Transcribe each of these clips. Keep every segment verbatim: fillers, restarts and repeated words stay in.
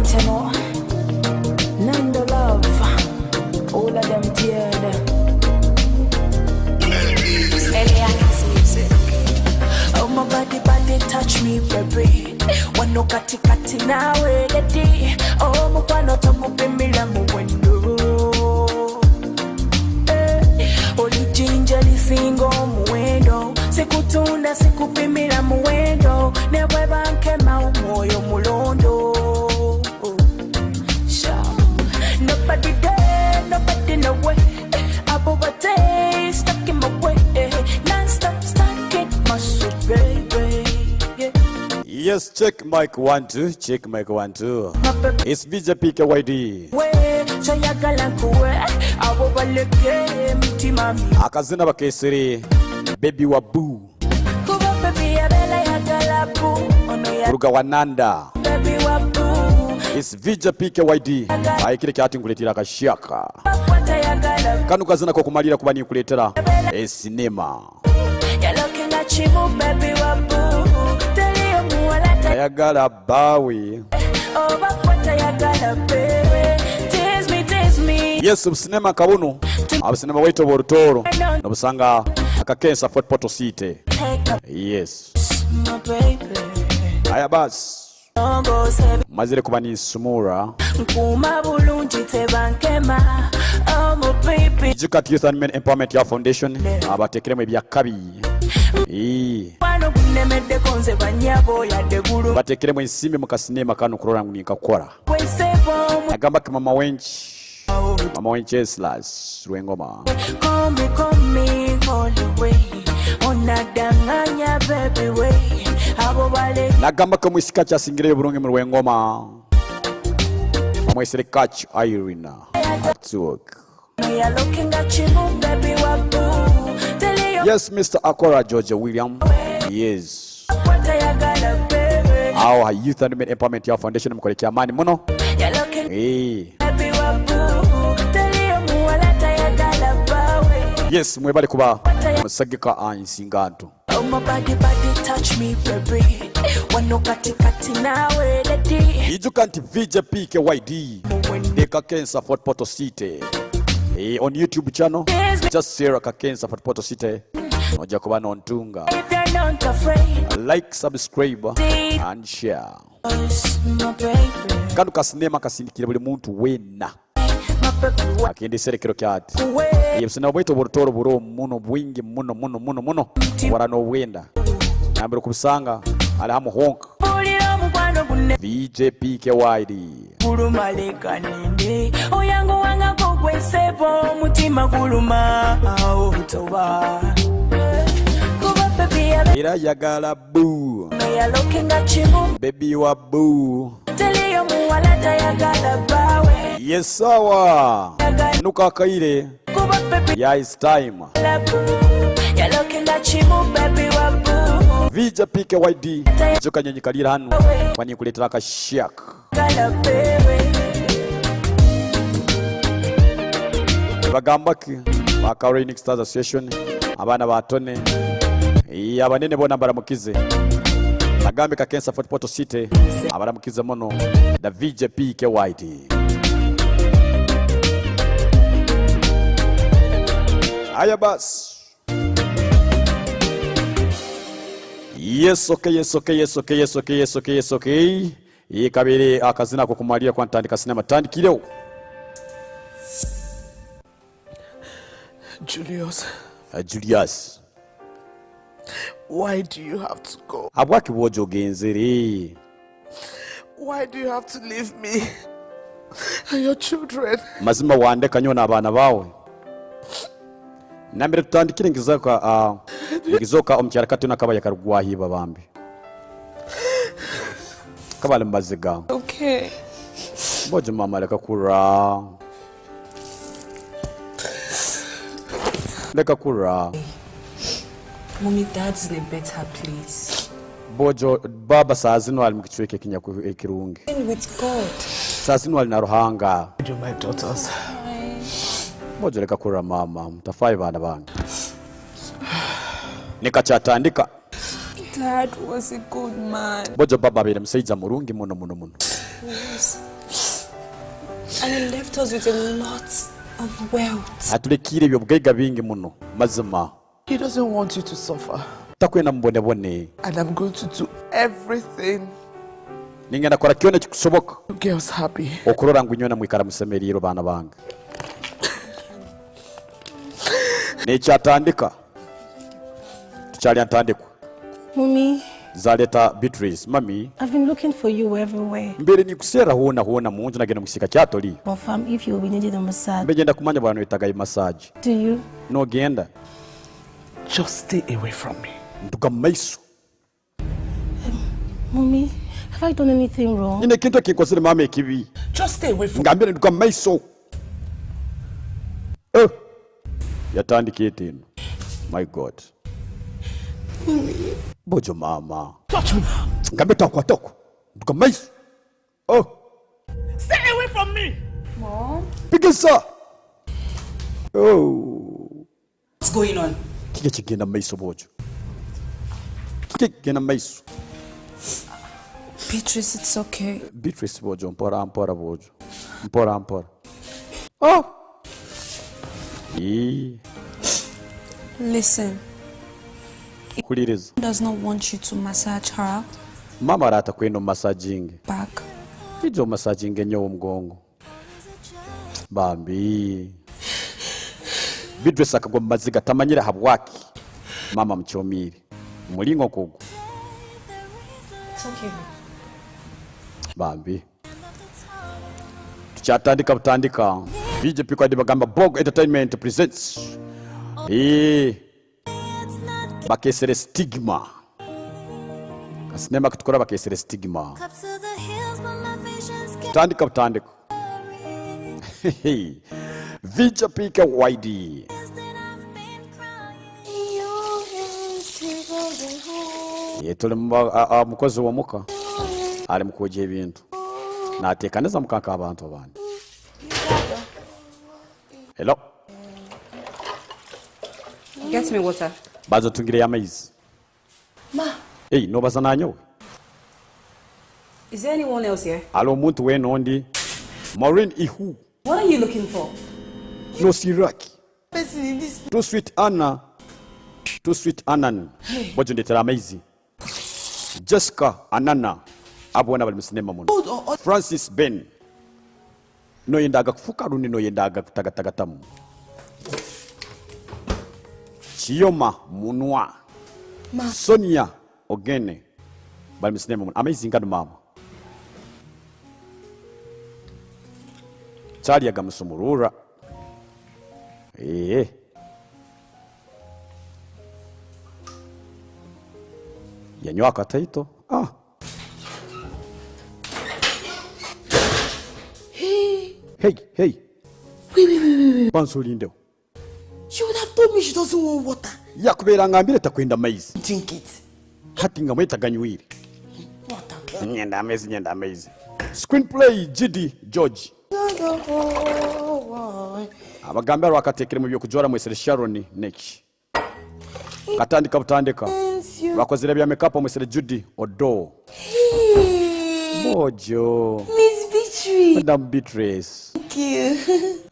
Temo, Nando Love, all of them tear them. Eliana's music. Oh, my body, body, touch me, baby. Wano kati kati nawe, lady. Oh, mukwano, tokupimira muwendo. Eh, oli jinja lisinga omuwendo. Sikutunda, sikupimira muwendo. Nebweba nkema omwoyo mulondo. Sha. Nobody there, nobody nowhere. Abo bate stuck in my way. Non-stop stuck in my soul, baby. Yeah. Yes, check mic one, two. Check mic one, two. My baby. It's V J P K Y D. We, so yagala nkuwe. Abo baleke mitima mi. Akazina bakesere Baby wa Boo. Kuba baby yabela yagala boo, ono ya kuruga wa Nanda. Baby wa boo. It's V J P K Y D. Ayikire kyati nkuletera akashaka. Bakwata yagala boo. Kanu kazina kokumalira kuba ninkuletera esinema. You're looking at you, baby wa boo. Tell you more like I ayagala bawe. Oh, bakwata yagala baby. Tease me, tease me. Yes, obusinema nka bunu. Abasinema baitu obw'orutooro nobusanga Kakensa Fort Portal City. Yes. Aya basi. Mazire kuba ninsumura. Nkuuma bulungi tebankema. Oh, my baby. Ijuka ati Youth and Men Empowerment ya Foundation, abatekeremu ebyakabi. Ii. Batekeremu ensimbi mu kasinema kanu kurora ngu ninkakora. Nagamba ki mama wenki? Mama wenki Eslas Rwengoma. Call me, call me, call away. Onadanganya baby we. Abo bale. Nagamba ki omwisiki akyasingireyo oburungi mu Rwengoma? Bamwesere Kach Irina. Atuok. You're looking at you, baby wa boo. Tell you. Yes, Mister Akora George William. Yes. Aho ha Youth and Men Empowerment ya Foundation mukoleki amaani muno. Eh. Yes, mwebale kuba musagika, ah, ensinganto. Ijuka nti V J P K Y D, Kakensa Fort Portal City. Eh, on YouTube channel, just search Kakensa Fort Portal City. Noija kuba nontunga. Like, subscribe, and share. Kanu kasinema kasindikire buli muntu weena. Akendesere kiro kyati. Obusinema bwaitu obw'orutooro buroho muno, bwingi muno, muno, muno, muno. Obwora n'obwenda. Nambere okubusanga, ali hamu honka. V J P K Y D. Guluma leka ninde. Oyangu wanga kogwe sebo, mutima guluma, aho toba. Kuba baby ya. Era yagala boo. Me ya looking at you. Baby wa boo. Tell you muwala tayagala bawe. Yes, sawa. Yagala. Nuka akaire. Kuba baby. Yeah, it's time. You're looking at you, baby wa boo. V J P K Y D. Ijuka nyowe nyikalira hanu. Kwani nkuletera akashaka. Bagamba ki? Ba Karolinx Stars Association, abaana ba Tony, eh, abanene boona mbaramukize. Bagambe Kakensa Fort Portal City, abaramukize muno, the V J P K Y D. Aya basi. Yes, okay, yes, okay, yes, okay, yes, okay, yes, okay, yes, okay. Ikabaire akazina k'okumalira kuba ntandika sinema. Tandikireho. Julius. Eh, Julius. Why do you have to go? Habwaki bwojo ogenzere? Why do you have to leave me and your children? Mazima wandeka nyowe n'abaana baawe? Nambere tutandikire ngizoka, ah, ngizoka omukyara kati onu akaba yakarugwaho iba bambi. Akaba ali mu maziga. Okay. Bwojo mama leka kurra. Leka kurra. Mommy, Dad's in a better place. Bwojo, baba saaha zinu ali mu kicweka ekinyaku-, ekirungi. With God. Saaha zinu ali na Ruhanga. Do my daughters. Bwojo leka kurra mama, mutafaayo baana bange. Nikakyatandika. Dad was a good man. Bwojo baba abaire musaija murungi muno, muno, muno. Yes. And he left us with a lot of wealth. Atulekiire eby'obugaiga bingi muno. Mazima. He doesn't want you to suffer. Takwenda mubonebone. And I'm going to do everything. Ningenda kukora kyona ekikusoboka. You girls happy. Okurora ngu inywena mwikara musemeriirwe, baana bange. Nekyatandika. Tukyali ha ntandikwa. Mummy. Zaleta Beatrice. Mami. I've been looking for you everywhere. Mbaire ninkuserra hoona hoona mu nju, nagenda omu kisiika kya Toli. Confirm if you will be needing a massage. Mbe nyenda kumanya bw'oraaba noyetaaga massage. Do you? Nogenda? Just stay away from me. Nduga mu maiso. Mummy, have I done anything wrong? Nyine ekintu ekinkozere maama ekibi. Just stay away from Ngambire nduga mu maiso. Eh. Yatandika eti eno. My God. Bojo maama. Touch me. Ngambe tankwatako. Nduga mu maiso. Oh. Stay away from me. Mom. Pigisa. Oh. What's going on? Kiki ekigenda mu maiso, Bojo? Kiki ekigenda mu maiso? Beatrice, it's okay. Beatrice, Bojo, mpora, mpora, Bojo. Mpora, mpora. Oh! Ee. Listen. Kuliriza. Does not want you to massage her. Maama araata kwenda omumassaging. Back. Ija omumassaging nyowe omugongo. Bambi. Beatrice akagwa mu maziga, tamanyire habwaki maama amukyomiire. Mulingo nk'ogu. It's okay. Bambi. Tukyatandika butandika. B J P kwadi bagamba Bog Entertainment presents. Eh. Bakesere Stigma. Kasinema kitukora bakesere Stigma. Tandika butandika. Vija P K Y D. Eh, tuli mu ba-, a, a, mukozi w'omuka. Ali mu kwogya ebintu. Nateekaniza muka nk'abantu abandi. Hello? Get me water. Baza otungireyo amaizi. Ma. Hey, nobaza nanyowe? Is there anyone else here? Hali omuntu weena ondi? Maureen Ihu. What are you looking for? Nosirra ki? Too sweet Anna. Too sweet Annan. Hey. Bojo ndetera amaizi. Jessica Anana. Abo boona bali mu sinema muno. Oh, oh, oh. Francis Ben. Noyendaga kufuka rundi noyendaga kutagatagatamu? Kiyoma munwa. Ma. Sonia Ogene. Bali mu sinema muno. Amaizi nganu, maama. Kyali yagamusumururra. Eh. Yanywa akataito. Ah. Hey. Hey, hey. Wait, wait, wait, wait, wait. Banza olindeho. She would have told me she doesn't want water. Yakubaire angambire takwenda maizi. Drink it. Hati ngamweta ganywire. Water. Nyenda amaizi, nyenda amaizi. Screenplay, G D George. Abagambira rwakateekere mu by'okujwara mwesere Sharon Neki. Katandika butandika. Bakozere bya makeup omwesere Judy Odo. Hey. Bojo. Miss Beatrice. Madam Beatrice. Thank you.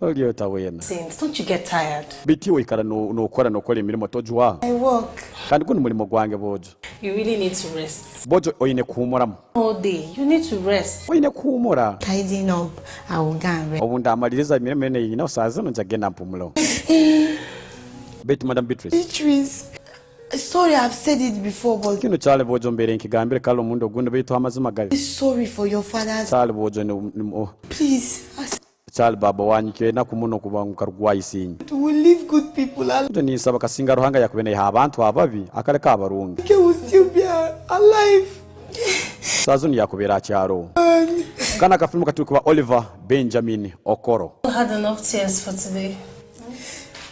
Oli ota wena? Since, don't you get tired? Biti oikara no, nokora, nokora emirimo tojwa? I work. Kandi gunu mulimo gwange, Bojo. You really need to rest. Bojo, oine kuhumuramu. All day. You need to rest. Oine kuhumura. Tidying up, I will go and rest. Obu ndamaliriza emirimo enu ei nyinaho saaha zinu, nja kugenda mpumuleho. Eh. Baitu, Madam Beatrice. Beatrice. Sorry, I've said it before, but kinu kyali, Bojo, mbaire nkigambire kale omurundi ogundi, baitu amazima gali. Sorry for your father's. Kyali, Bojo, ni, ni, oh. Please, as- Kyali, baaba wanyu, kyenaku muno kuba ngu karugwa isinyi. We leave good people alone. Bojo, ninsaba Kasinga Ruhanga yakube naiha abantu ababi, akaleka abarungi. He will still be a-, alive. Saaha zinu yakubaire akyaroho. Kanu akafilimu katuli kuba Oliver Benjamin Okoro. I had enough tears for today.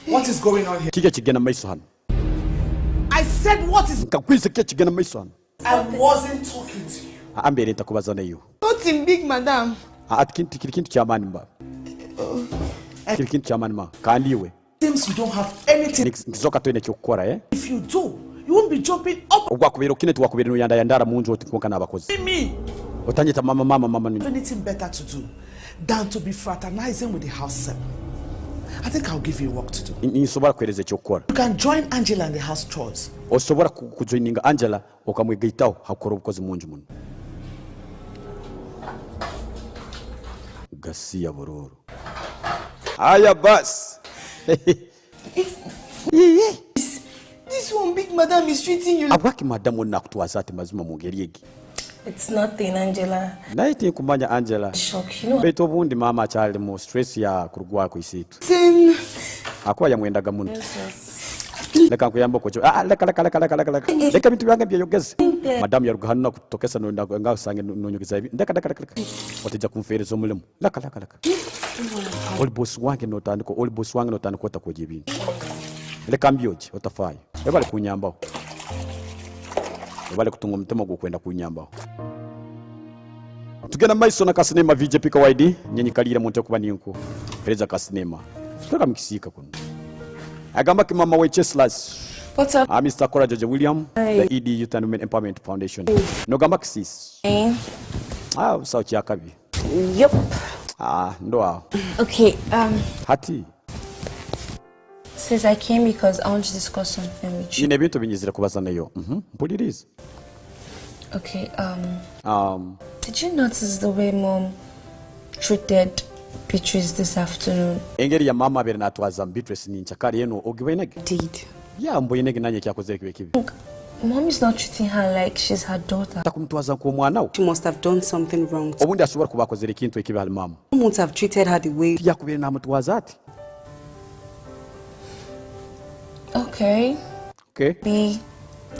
What is going on here? Kiki ekigenda mu maiso hanu? I said, what is Nkakwiza, kiki ekigenda mu maiso hanu? I wasn't talking to you. Ah, mbaire ntakubaza naiwe. Nothing big, madam. Ah, ati kintu, kiri kintu ky'amaani mba. Kiri kintu ky'amaani ma. Kandi iwe? Seems you don't have anything. Niki-, nikizooka toine eky'okukora, eh? If you do, you won't be jumping up. Obu wakubaire okine, tiwakubaire noyandayandara mu nju oti kwonka n'abakozi. Me. Otanyeta mama, mama, mama nini? Anything better to do than to be fraternizing with the house help? I think I'll give you work to do. Ni-, ninsobora kuheereza eky'okukora. You can join Angela in the house chores. Osobora ku-, kujoininga Angela, okamwegaitaho ha kukora obukozi mu nju munu. Gasiya bururu. Aya basi. It's, this, this one big madam is treating you like. Habwaki madam onu nakutwaza ati mazima mu ngeri egi? It's nothing, Angela. Naye tinkumanya, Angela. Shock, you know. Baitu obundi mama akyali mu stress ya kurugwa kwa isiitu. Sin. Akuba yamwendaga muno. Yes, yes. Leka nkuyambe okwojo. Ah, ah, leka, leka, leka. Leka ebintu byange mbyeyogeze. Madam yaruga hanu nakutokesa no-, nga osange no-, nonyogeza ebi. Leka, leka, leka, leka. Otaija kunfeereza omulimo. Leka, leka, leka. Oli boss wange notandika, oli boss wange notandika ota kwogya ebintu. Leka mbyoje, otafaayo. Webale kunyambaho. Webale kutunga omutima gw'okwenda kunyambaho. Tugenda mu maiso na kasinema V J P K Y D, nyenyikaliire muntu okuba ninku. Pereza kasinema. Tutoka mu kisiika kunu. Agamba ki mama we Cheslas? What's up? Ah, Mister Kora George William, hey, the E D Youth and Women Empowerment Foundation. Nogamba ki sis? Eh. Ah, busaho kyakabi. Yup. Ah, ndo aho. Okay, um, hati? Says I came because I want to discuss something with you. Nyine ebintu binyizire kubaza nayo. Mhm. Mpulirize. Okay, um, um, did you notice the way Mom treated Beatrice this afternoon? Engeri ya mama abere natwaza Beatrice nyenkyakara enu, ogiboinege? Did. Ya, mboinege nanye ekyakozere kibe kibi. Look, Mom is not treating her like she's her daughter. Takumutwaza nk'omwana we. She must have done something wrong. Obundi asobora kuba akozere ekintu ekibi hali mama. Mom wouldn't have treated her the way. Tiyakubaire namutwaza ati. Okay. Okay. Be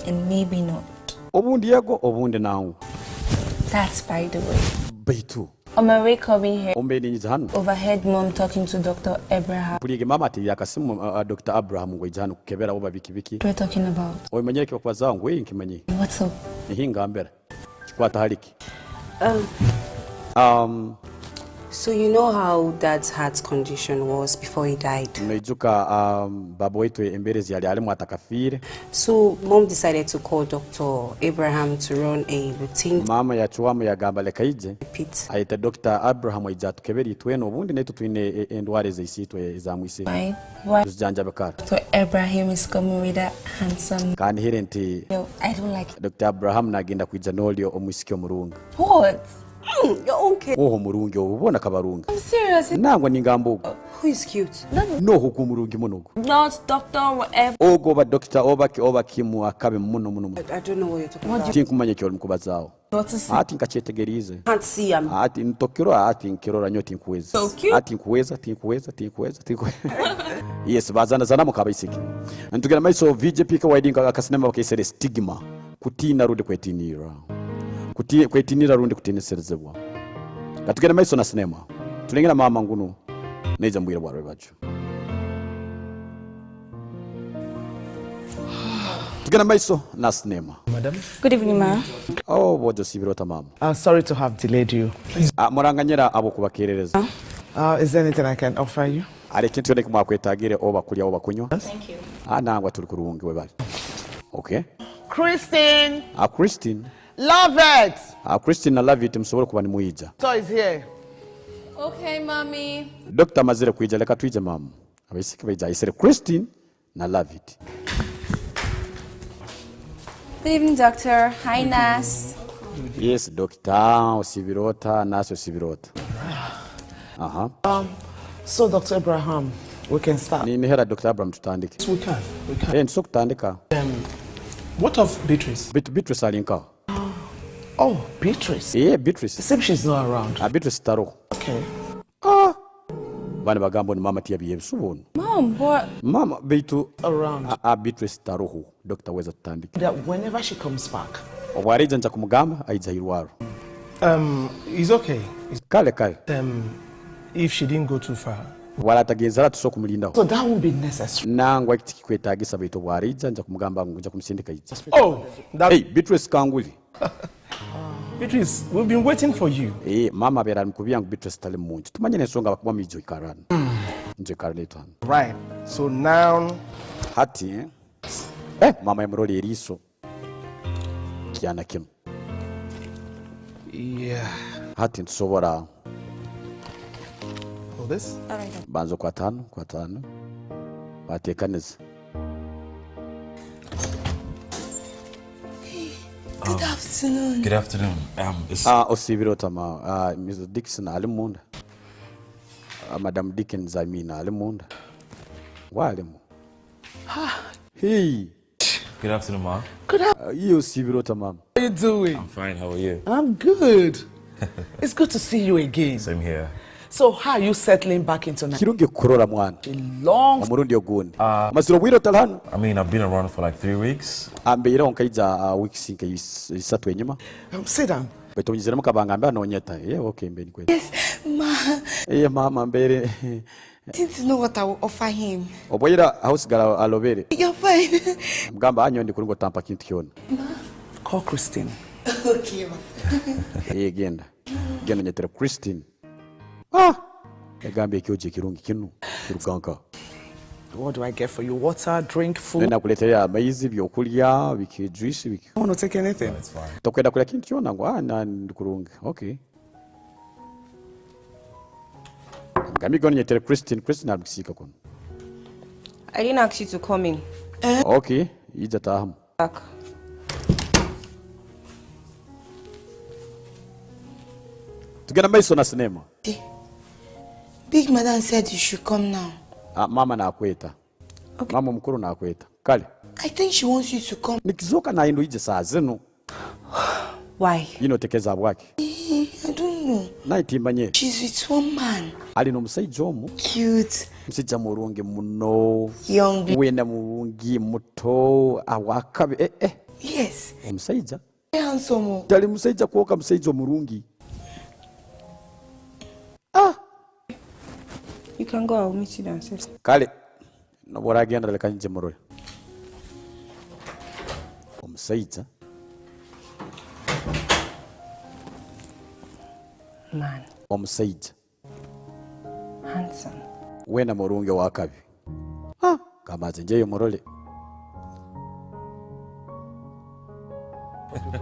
and maybe not. Obundi yego, obundi nangwa. That's by the way. Baitu. On my way coming here, ombe ninyiza hanu, overheard Mom talking to Doctor Abraham. Mpulirege mama ati yakasimu, uh, uh, Doctor Abraham ngu aije hanu kukebera oba biki biki. What are you talking about? Oimanyire eki bakubazaho ngu, eh, nkimanyire. What's up? Ehi, ngambira. Kikwata hali ki? Um, Um, so you know how Dad's heart condition was before he died? Noijuka, um, baba waitu embeera ezi yali alimu atakafiire? So Mom decided to call Doctor Abraham to run a routine. Mama yacwamu yagamba, "Leka aije." Repeat. Ayete Doctor Abraham aije atukebere itwena, obundi naitwe twine e-, endwara ezaisaitwe eza mu isi. Right. What? Tuzijanjabe kara. Doctor Abraham is coming with a handsome. Kandi hire nti, yo, I don't like it. Doctor Abraham nagenda kwija n'oli omwisiki omurungi. What? Mm, you're okay. Oho omurungi obu, bona kabarungi. I'm serious. Nangwa ningamba ogu. Who is cute? Noho ogu omurungi muno ogu. Not doctor, whatever. Ogu oba doctor, oba ki, oba kimu akabi muno, muno, muno. I, I don't know what you're talking about. Tinkumanya eki oli mukubazaho. Hati nkakyetegeriize. Can't see him. Hati ntokirora, hati nkirora nyowe tinkuhweza. So cute. Hati nkuhweza, tinkuhweza, tinkuhweza, tinkuhweza. Yes, bazanazanamu nk'abaisiki. Nitugenda maiso, V J P K Y D nka akasinema bakaisere Stigma. Kutiina rundi kwetiinirra. Kuti-, kwetiinirra rundi kutiinisirizibwa. Katugende maiso na sinema. Tulengere maama ngunu naija mu bwire bwa rwebagyo. Tugenda maiso na sinema. Madam? Good evening, ma. Oh, bwojo osiibire ota maama? Uh, sorry to have delayed you. Ah, muranganyira habw'okubakerereza. Uh, is there anything I can offer you? Hali ekintu kyona eki mwakwetagire, oba kulya oba kunywa? Thank you. Ah, nangwa tuli kurungi, webale. Okay. Christine! Ah, Christine. Love it! Ah, Christine na Love it, musobole kuba nimwija. Doctor is here. Okay, mommy. Doctor amazire kwija, leka twije, maama. Abaisiki baija, ayesere Christine na Love it. Good evening, doctor. Hi, nurse. Yes, doctor. Osiibire ota? Nurse, osiibire ota? Aha. Um, so, Doctor Abraham, we can start. Ni, nihera, Doctor Abraham, tutandike. Yes, we can. We can. Eh, nitusobora kutandika. Um, what of Beatrice? Bit-, Beatrice ali nkaha? Oh, Beatrice. Eh, Beatrice. It seems she's not around. Ah, Beatrice taroho. Okay. Ah! Banu bagamba onu maama tiyabiha ebisuba onu. Mom, what? Maama, baitu around. Ah, ah, Beatrice taroho. Doctor Weza tutandike. That whenever she comes back. Obu araija nja kumugamba, aija ha irwarro. Um, he's okay. He's Kale, kale. Um, if she didn't go too far. Obu araaba atagenzere, tusobora kumulindaho. So that won't be necessary. Nangwa, eki tikikwetaagisa, baitu obu araija, nja kumugamba ngu nja kumusindika aije. Oh, that Hey, Beatrice Kanguli. Beatrice, we've been waiting for you. Eh, maama abaire ali mukubya ngu Beatrice tali mu nju. Tumanyire ensonga habwokuba mwijukirana. Nju ikara naitu hanu. Right. So now Hati, eh, maama yamurora eriiso. Kyana kinu. Yeah. Hati nitusobora. All this? All right. Banza okwata hanu, kwata hanu. Batekaniza. Good afternoon. Good afternoon. Um, it's, Ah, osiibire ota ma? Ah, Mister Dixon ali munda. Ah, Madam Dickens, I mean, ali munda. Wa alimu. Hey. Good afternoon, Ma. Ah, iyo osiibire ota mama? How you doing? I'm fine. How are you? I'm good. It's good to see you again. Same here. So, how are you settling back into Nigeria? Kirungi kukurora mwana. Long Omurundi ogundi. Mazire obwire otali hanu? I mean, I've been around for like three weeks. Ambeireho nkaija ah, weeks nka is- isatu enyuma. Um, sit down. Baitu onyiziremu kabanga mbe anonyeta. Eh, okay, mbe nikweta. Ma, Eh, mama mbere. didn't know what I will offer him. Obwira aho sigara alobere. You're fine. Mugamba anyo ndi kurungo tampa kintu kyona. Call Christine. Okay, ma. Eh, genda. Genda nyetere Christine. Ah! Egamba ekyojo ekirungi kinu. Kiruganka. What do I get for you? Water, drink, food? Nenda kuleetera amaizi, byokulya, biki juice, biki. You want to take anything? It's fine. Tokwenda kulya kintu kyona ngo ah na ndi kurungi. Okay. Ngamigo nyetere Christine, Christine ali mu kisiika kunu. I didn't ask you to come in. Okay, ija tahamu. Back. Tugenda maiso na sinema. Big Madam said you should come now. Ah, mama nakweta. Okay. Mama omukuru nakweta. Kale. I think she wants you to come. Nikizooka naye ndoije saa zinu. Why? Ino otekereza habwaki? Eh, I don't know. Naye timmanyire. She's with one man. Ali n'omusaija omu. Cute. Omusaija murungi muno. Young. Wena murungi, muto, awakabi. Eh, eh. Yes. Omusaija? Handsome. Tali musaija kwoka, musaija omurungi. Ah! You can go, I'll meet you downstairs. Kale, nobu oragenda, leka nyije murole. Omusaija. Man, Omusaija. Handsome. Wena murungi owakabi. Ah! Kamaze njeyo murole.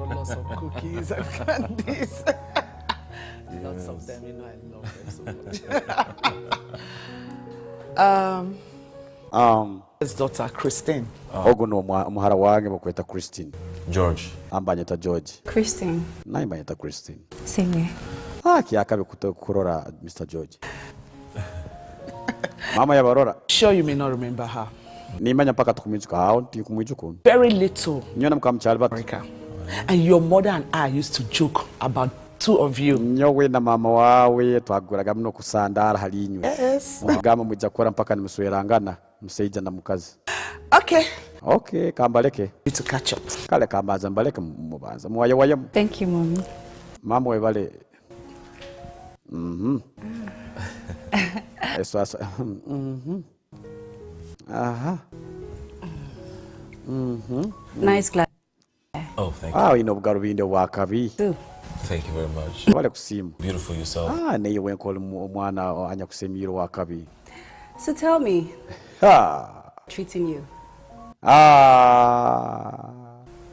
Lots of cookies and candies. Lots of them, you know, I love them so much. Um, Um, his daughter, Christine. Ogu no mwa-, muhara wange bakweta Christine. George. Ambanyeta George. Christine. Naye mbanyeta Christine. Same here. Ah, kyakabi kuto-, kurora Mister George. Mama yabarora. Sure you may not remember her. Nimanya mpaka tukumwijuka. Aho tinkumwijuka. Very little. Nyona mukamukyali bato. America. And your mother and I used to joke about two of you. Nyowe na mama wawe twaguraga muno kusandara hali inywe. Yes. Mugamba mwija kukora mpaka nimuswerangana, musaija na mukazi. Okay. Okay, kambaleke. You to catch up. Kale kambaza mbaleke mu-, mubanza. Muwayawayemu. Thank you, mommy. Mama webale. Mhm. Eswasa. Mhm. Aha. Mhm. Nice glass. Oh, thank you. Ah, oyine obugarubindi obwakabi. Too. Thank you very much. Webale kusiima. Beautiful yourself. Ah, naye wenka oli mu-, omwana anyakusemiire owakabi. So tell me, Ha. Treating you. Ah.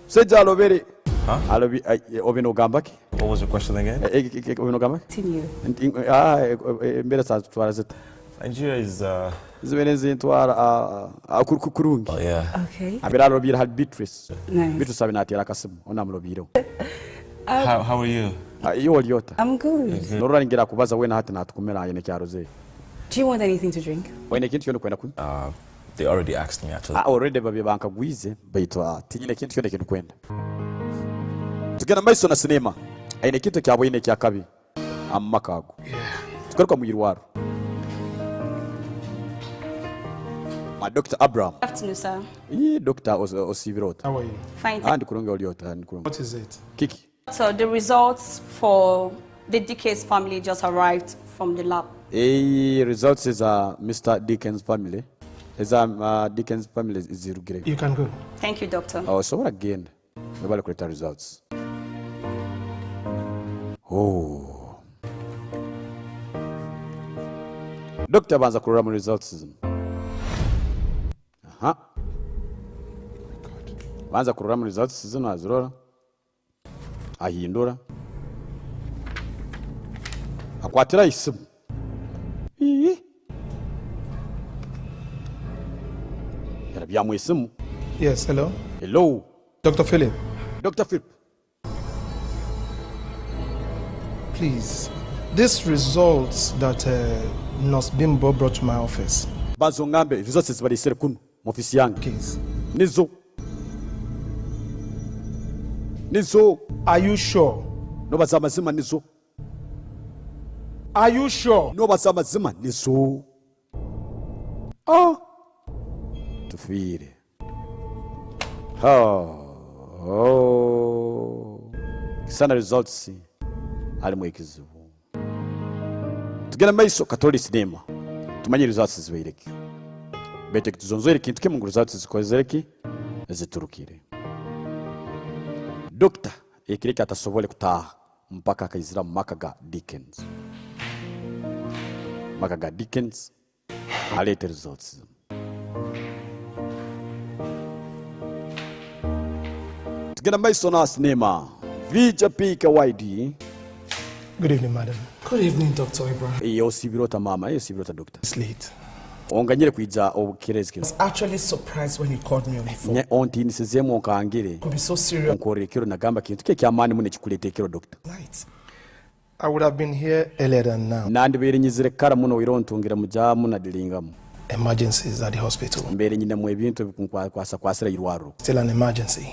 Musaija alobere. Huh? Alobi-, eh, eh, obe nogamba ki? What was your question again? Eh, eh, eh, eh, obe nogamba ki? Treating you. Nti, ah, eh, eh, embera za tutwara zita? Nigeria is, uh, Zibere nzintwara, ah, ah, kur-, kur-, kurungi. Oh, yeah. Okay. Abere alobire hali Beatrice. Nice. Beatrice abe natera akasimu. Ona amulobireho. How, how are you? Ah, iwe oli ota? I'm good. Norora ngira kubaza wena hati natukumira ayine kyaroze. Do you want anything to drink? Oyine ekintu kyona kwenda kunywa? Uh, they already asked me, actually. Ah, already babye bankagwize, baitu, ah, tinyine kintu kyona kyendikwenda. Tugenda maiso na sinema. Ayine ekintu ekyaboine ekyakabi. Amaka ago. Tugaruka mu irwaro. Ma Doctor Abraham. Good afternoon, sir. Ii, Doctor Os-, Osibire ota? How are you? Fine. Ah, ndi kurungi, oli ota? Ndi kurungi. What is it? Kiki? So the results for the D K's family just arrived from the lab. Eh, results eza Mister Dickens family. Eza, uh, Dickens family zirugire. You can go. Thank you, doctor. Oh, so what again? Nobali kuleta results. Oh. Doctor, banza kurora mu results zinu. Aha. Banza kurora mu results zinu, azirora. Ahindura. Kwatira isimu. Ii. Yarabyamu esimu. Yes, hello. Hello. Doctor Philip. Doctor Philip. Please, these results that, uh, Nurse Bimbo brought to my office. Banza ongambe results ezibaleesere kunu mu office yange. Please. Nizo. Nizo. Are you sure? Noba za mazima nizo. Are you sure? Noba za mazima nizo. Ah. Tufiire. Ha. Oh. Kisana results halimu ekizibu. Tugenda mu maiso, katwole sinema. Tumanye results zibaire ki. Baitu ekituzonzoire kintu kimu ngu results zikozere ki? Ziturukire. Dokita ekiro eki atasobole kutaaha mpaka akaizira mu maka ga Dickens. Maka ga Dickens. Aleete results. Tugenda maiso na sinema. V J P K Y D. Good evening, madam. Good evening, Doctor Ibrahim. Eh, osiibire ota maama? Eh, osiibire ota dokita? It's late. Onganyire kwija obukerezi kinu. I was actually surprised when you called me on the phone. Nye-, ontiinisizeemu onkangire. Could be so serious. Onkorre ekiro nagamba kintu ki eky'amaani muno ekikuleeta ekiro, dokita? Right. I would have been here earlier than now. Nandibaire nyizire kara muno, oihireho ntungire mu jaamu na diringamu. Emergencies at the hospital. Mbaire nyinemu ebintu ebikunkwasa kwasira irwarro. Still an emergency.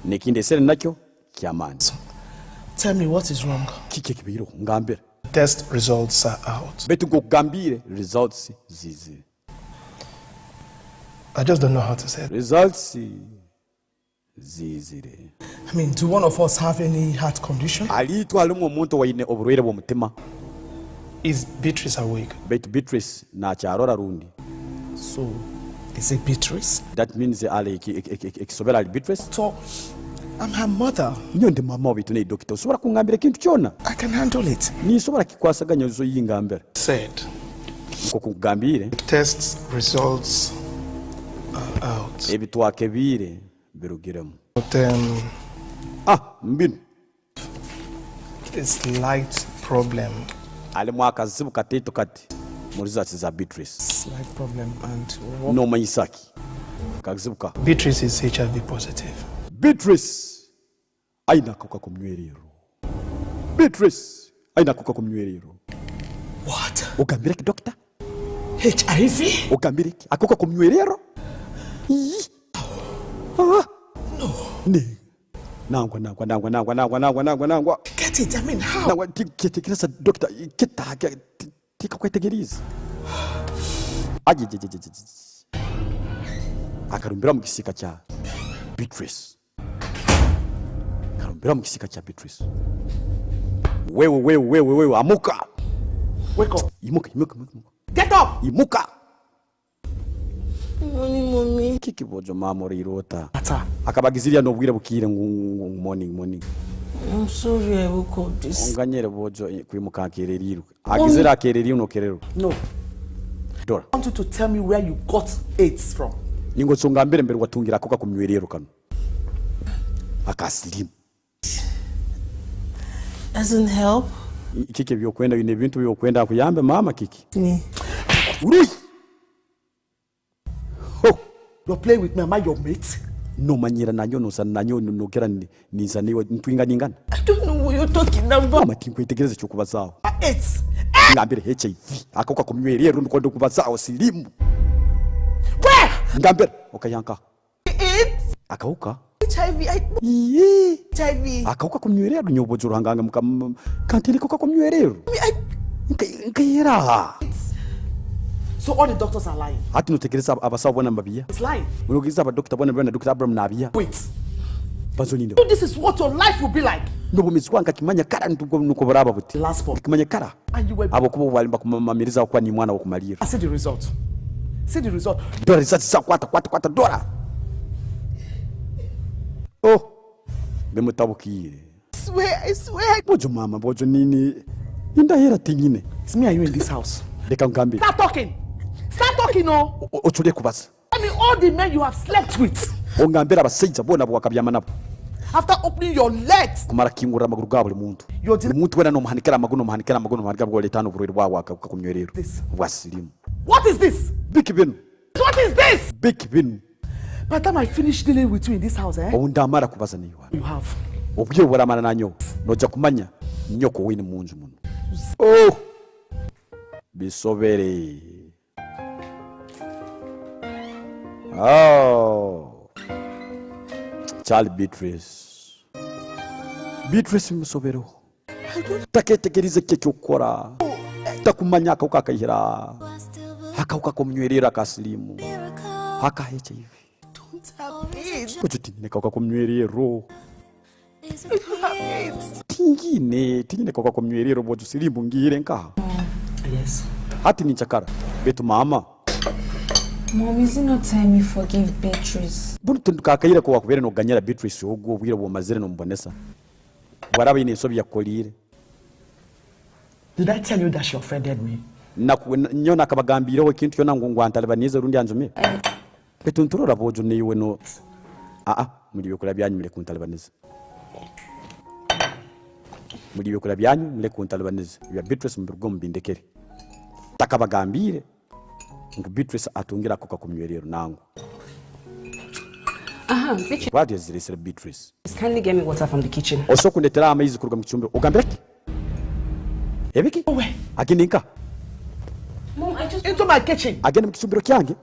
N'ekindi esere nakyo ky'amaani. Tell me what is wrong. Kiki ekibaireho? Ngambira. Test results are out. Baitu nk'okugambiire, results ziizire. I just don't know how to say it. Results ziizire. I mean, do one of us have any heart condition? Hali itwe halimu omuntu owaine oburwaire bw'omutima? Is Beatrice awake? Baitu Beatrice nakyarora rundi? So, is it Beatrice? That means ali eki-, eki-, eki-, eki-, ekisobera ali Beatrice? So, I'm her mother. Nyowe ndi maama we, baitu naye dokita. Osobora kungambira ekintu kyona? I can handle it. Ninsobora kikwasaganya, ozo yingambira. Said. Nk'oku nkugambiire. Tests results are out. Ebi twakebiire birugiremu. But, um, ah, mbinu. This light problem. Alimu akazibu kataito kati mu results za Beatrice. Slight problem and what? Nomanyisa ki? Akazibu ka? Beatrice is H I V positive. Beatrice aine akahuka k'omunywererro. Beatrice aine akahuka k'omunywererro. What? Ogambire ki, dokita? H I V? Ogambire ki? Akahuka k'omunywererro? Ii. Ah. No. Ne. Nangwa, nangwa, nangwa. Get it? I mean, how? Nangwa, ti-, kyetekereza, dokita, kita, ke-, ti-, tikakwetegeriize. Aji, ji, ji. Akarumbira mu kisiika kya Beatrice. Akarumbira mu kisiika kya Beatrice. Wewe, wewe, wewe, wewe, amuka! Wake up! Imuka, imuka, imuka, imuka. Get up! Imuka! Morning, mommy. Kiki boojo, maama, oraire ota? Ata? Akaba agizire n'obwire bukiire ngu, ngu, ngu, morning, morning. I'm sorry I woke up this. Onganyire boojo, eh, kwimuka nkereriirwe. Agizire akereriirwe nokererwa. No. Dora. I want you to tell me where you got AIDS from. Ningo nsonga mbere, mbere watungire akoka k'omunywererro kanu. Akasilimu. Doesn't help. Kiki ebyokwenda, oine ebintu byokwenda akuyambe, maama, kiki? Me. Uri! Ho! You're playing with me, am I your mate? Nomanyira nanyowe, nosana nanyowe, no-, nogera ni-, ninsana iwe, nitwinganingana? I don't know what you're talking about. Maama, tinkwetegereza eky'okubazaaho. Ah, AIDS. Ngambira H I V. Akahuka k'omunywererro nukwo ndikubazaaho, silimu. Where? Ngambira, okayankaho. AIDS? Akahuka? H I V, I Iye. H I V. Akahuka k'omunywererro, nyowe boojo Ruhanga wange Mukama, kantera akahuka k'omunywererro. Me, I Nka-, nkayera. So all the doctors are lying? Hati notekereza ab-, abasaho boona nibabiiha? It's lying. Notekereza abadokita boona, boona, Dokita Abraham nabiiha? Wait. Banza oninde. So this is what your life will be like? N'obwomeezi bwange nkakimanya kara nukwo, nukwo buraaba buti. The last one. Nkakimanya kara. And you were Habwokuba obu bali nibakumamamiriza habwokuba niiwe mwana w'okumalirra. I see the result. See the result. Dora results za, kwata, kwata, kwata, dora. Oh, bimutabukiire. Swear, I swear. Boojo maama, boojo nini? Endahira tinyine. It's me and you in this house. Leka ngambe. Stop talking. Stop talking, no. O-, o-, ocule kubaza. Tell me all the men you have slept with. Ongambire abasaija boona abu wakabyama nabo. After opening your legs. Kumara kukingurra amaguru ga buli muntu. You're Buli muntu wena nomuhanikira amaguru, nomuhanikira amaguru, nomuhanikira amaguru, oleeta n'oburwaire bwa, bwa, ka-, kakumywerero. This. Bwa silimu. What is this? Biki binu? What is this? Biki binu? By the time I finish dealing with you in this house, eh? Obu ndamara kubaza naiwe. You have. Obwire obu oramara na nyowe, noija kumanya nyoko owaine mu nju munu. Oh! Bisobere. Oh. Charlie Beatrice. Beatrice bimusobereho. Taketegerize ki ekyokukora. Takumanya akahuka akaihira. Akahuka k'omunywerero aka silimu. Aka H I V. Don't have it. Ojo tinyine akahuka k'omunywerero. Don't have it. Tinyine, tinyine akahuka k'omunywerero, bwojo silimu ngire nkaha. Yes. Hati ninchakara. Betu mama. Mom, is it not time you forgive Beatrice? Bunu tindukakaire ko wakubaire noganyira Beatrice ogu obwire bwomazire nomubonesa. Bwaraba aine ensobi yakukoliire. Did I tell you that she offended me? Naku-, n-, nyowe nakabagambiireho ekintu kyona ngu, ngu antalibaniize rundi anjumire? Eh. Baitu nturora boojo naiwe no-, aa, muli byokulya byanyu muleke kuntalibaniza. Muli byokulya byanyu muleke kuntalibaniza. Ebya Beatrice mubirugeho mubindekere. Takabagambiire. Ngu Beatrice atungire akoka kumywerero nangu. Aha, Beatrice. Bwati eziresire Beatrice. Kindly get me water from the kitchen. Oso kundetera amaizi kuruga mu kicumbiro. Ogambire ki? Ebiki? Owe. Agende nka? Mom, I just Into my kitchen. Agende mu kicumbiro kyange?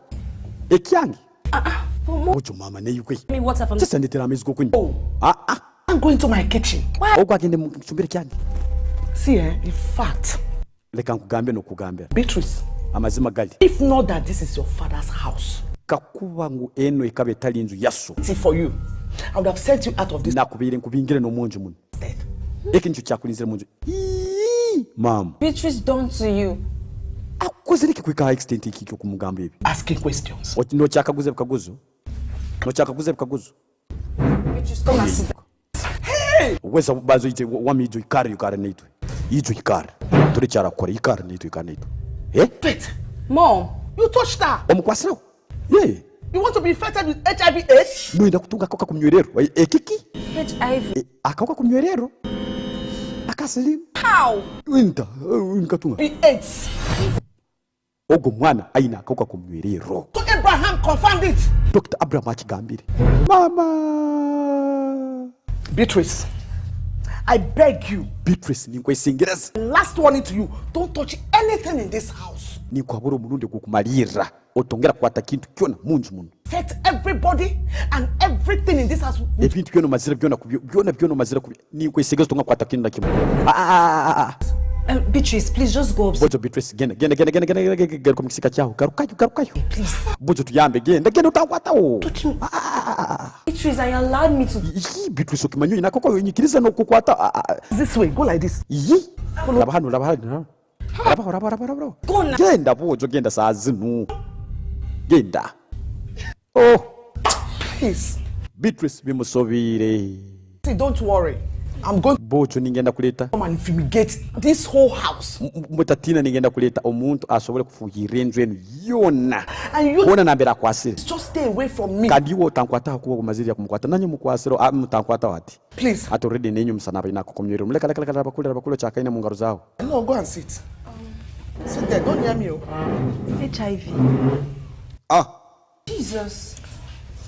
Ekyange? Ah, ah, Mom. Ojo mama neyukwe. Me water from Just ndetera amaizi gokunywa. Oh. Ah, ah. I'm going to my kitchen. Why? Ogu agende mu kicumbiro kyange. See, eh, in fact, Leka nkugambe n'okugambira. Beatrice. Amazima gali. If not that this is your father's house. Kakuba ngu enu ekaba etali nju ya so. See for you. I would have sent you out of this. Nakubaire nkubingire n'omunju munu. Death. Eki nikyo kyakulinzire munju. Ii, mama. Beatrice done to you. Akozere ki kuhika ha extent eki ky'okumugamba ebi? Asking questions. Oti, nokyakaguza ebikaguzo? Nokyakaguza ebikaguzo? Beatrice, come and sit. Hey! Weza bazo ije, wa-, wami ijo ikara, ikara naitwe. Ijo ikara. Tuli kyara kukora, ikara naitwe, ikara naitwe. Eh? Pete. Mom, you touched her. Omukwasireho? Yeah. You want to be infected with H I V AIDS? Noyenda kutunga akoka kumywerero. Eh, ekiki? H I V. Eh, akoka kumywerero? Akasilimu? How? Winta, eh, nkatunga. Be AIDS. Ogu mwana aine akahuka k'omwerero. So Abraham confirmed it. Doctor Abraham akigambire. Mama! Beatrice, I beg you. Beatrice, ninkwesengereza. Last warning to you, don't touch anything in this house. Ninkuhabura omurundi ogw'okumalirra, otongera kukwata kintu kyona munju munu. Set everybody and everything in this house. Ebintu byona omazire byona kubyo-, byona, byona omazire kubyo-, ninkwesegeza tonga kwata kintu na kimu. Ah, ah, ah, ah, ah. Uh, Beatrice, please just go upstairs. Bojo Beatrice, genda, genda, genda, garuka mu kisiika kyawe. Garukayo, garukayo. Please. Bojo tuyambe, genda, genda otankwataho. Touch me. Ah, ah, ah, ah, ah. Beatrice, I allowed me to. Yi, Beatrice, okimanya oyina akoko, onyikiriza n'okukwata. Ah, ah, ah. This way, go like this. Yi. Follow. Laba hanu, laba hanu. Raba, raba, raba, raba, raba. Go now. Genda, Bojo, genda saaha zinu. Genda. Oh. Please. Beatrice bimusobiire. See, don't worry. I'm going Bojo, ningenda kuleeta. Come and fumigate this whole house. M-, m-, mutatiina, ningenda kuleeta omuntu asobole kufuuhirra enju enu yoona. And you Hoona nambere akwasire. Just stay away from me. Kandi iwe otankwataho kuba omazire kumukwata. Nanye mukwasireho, ah, mutankwataho hati. Please. Hati already nenyu musana abaine akahuka k'omwerero. Muleka, leka, leka, leka, leka, leka, leka, kyakaine mu ngaro zaawe. No, go and sit. Sit there, don't near me, oh. H I V. Ah. Jesus.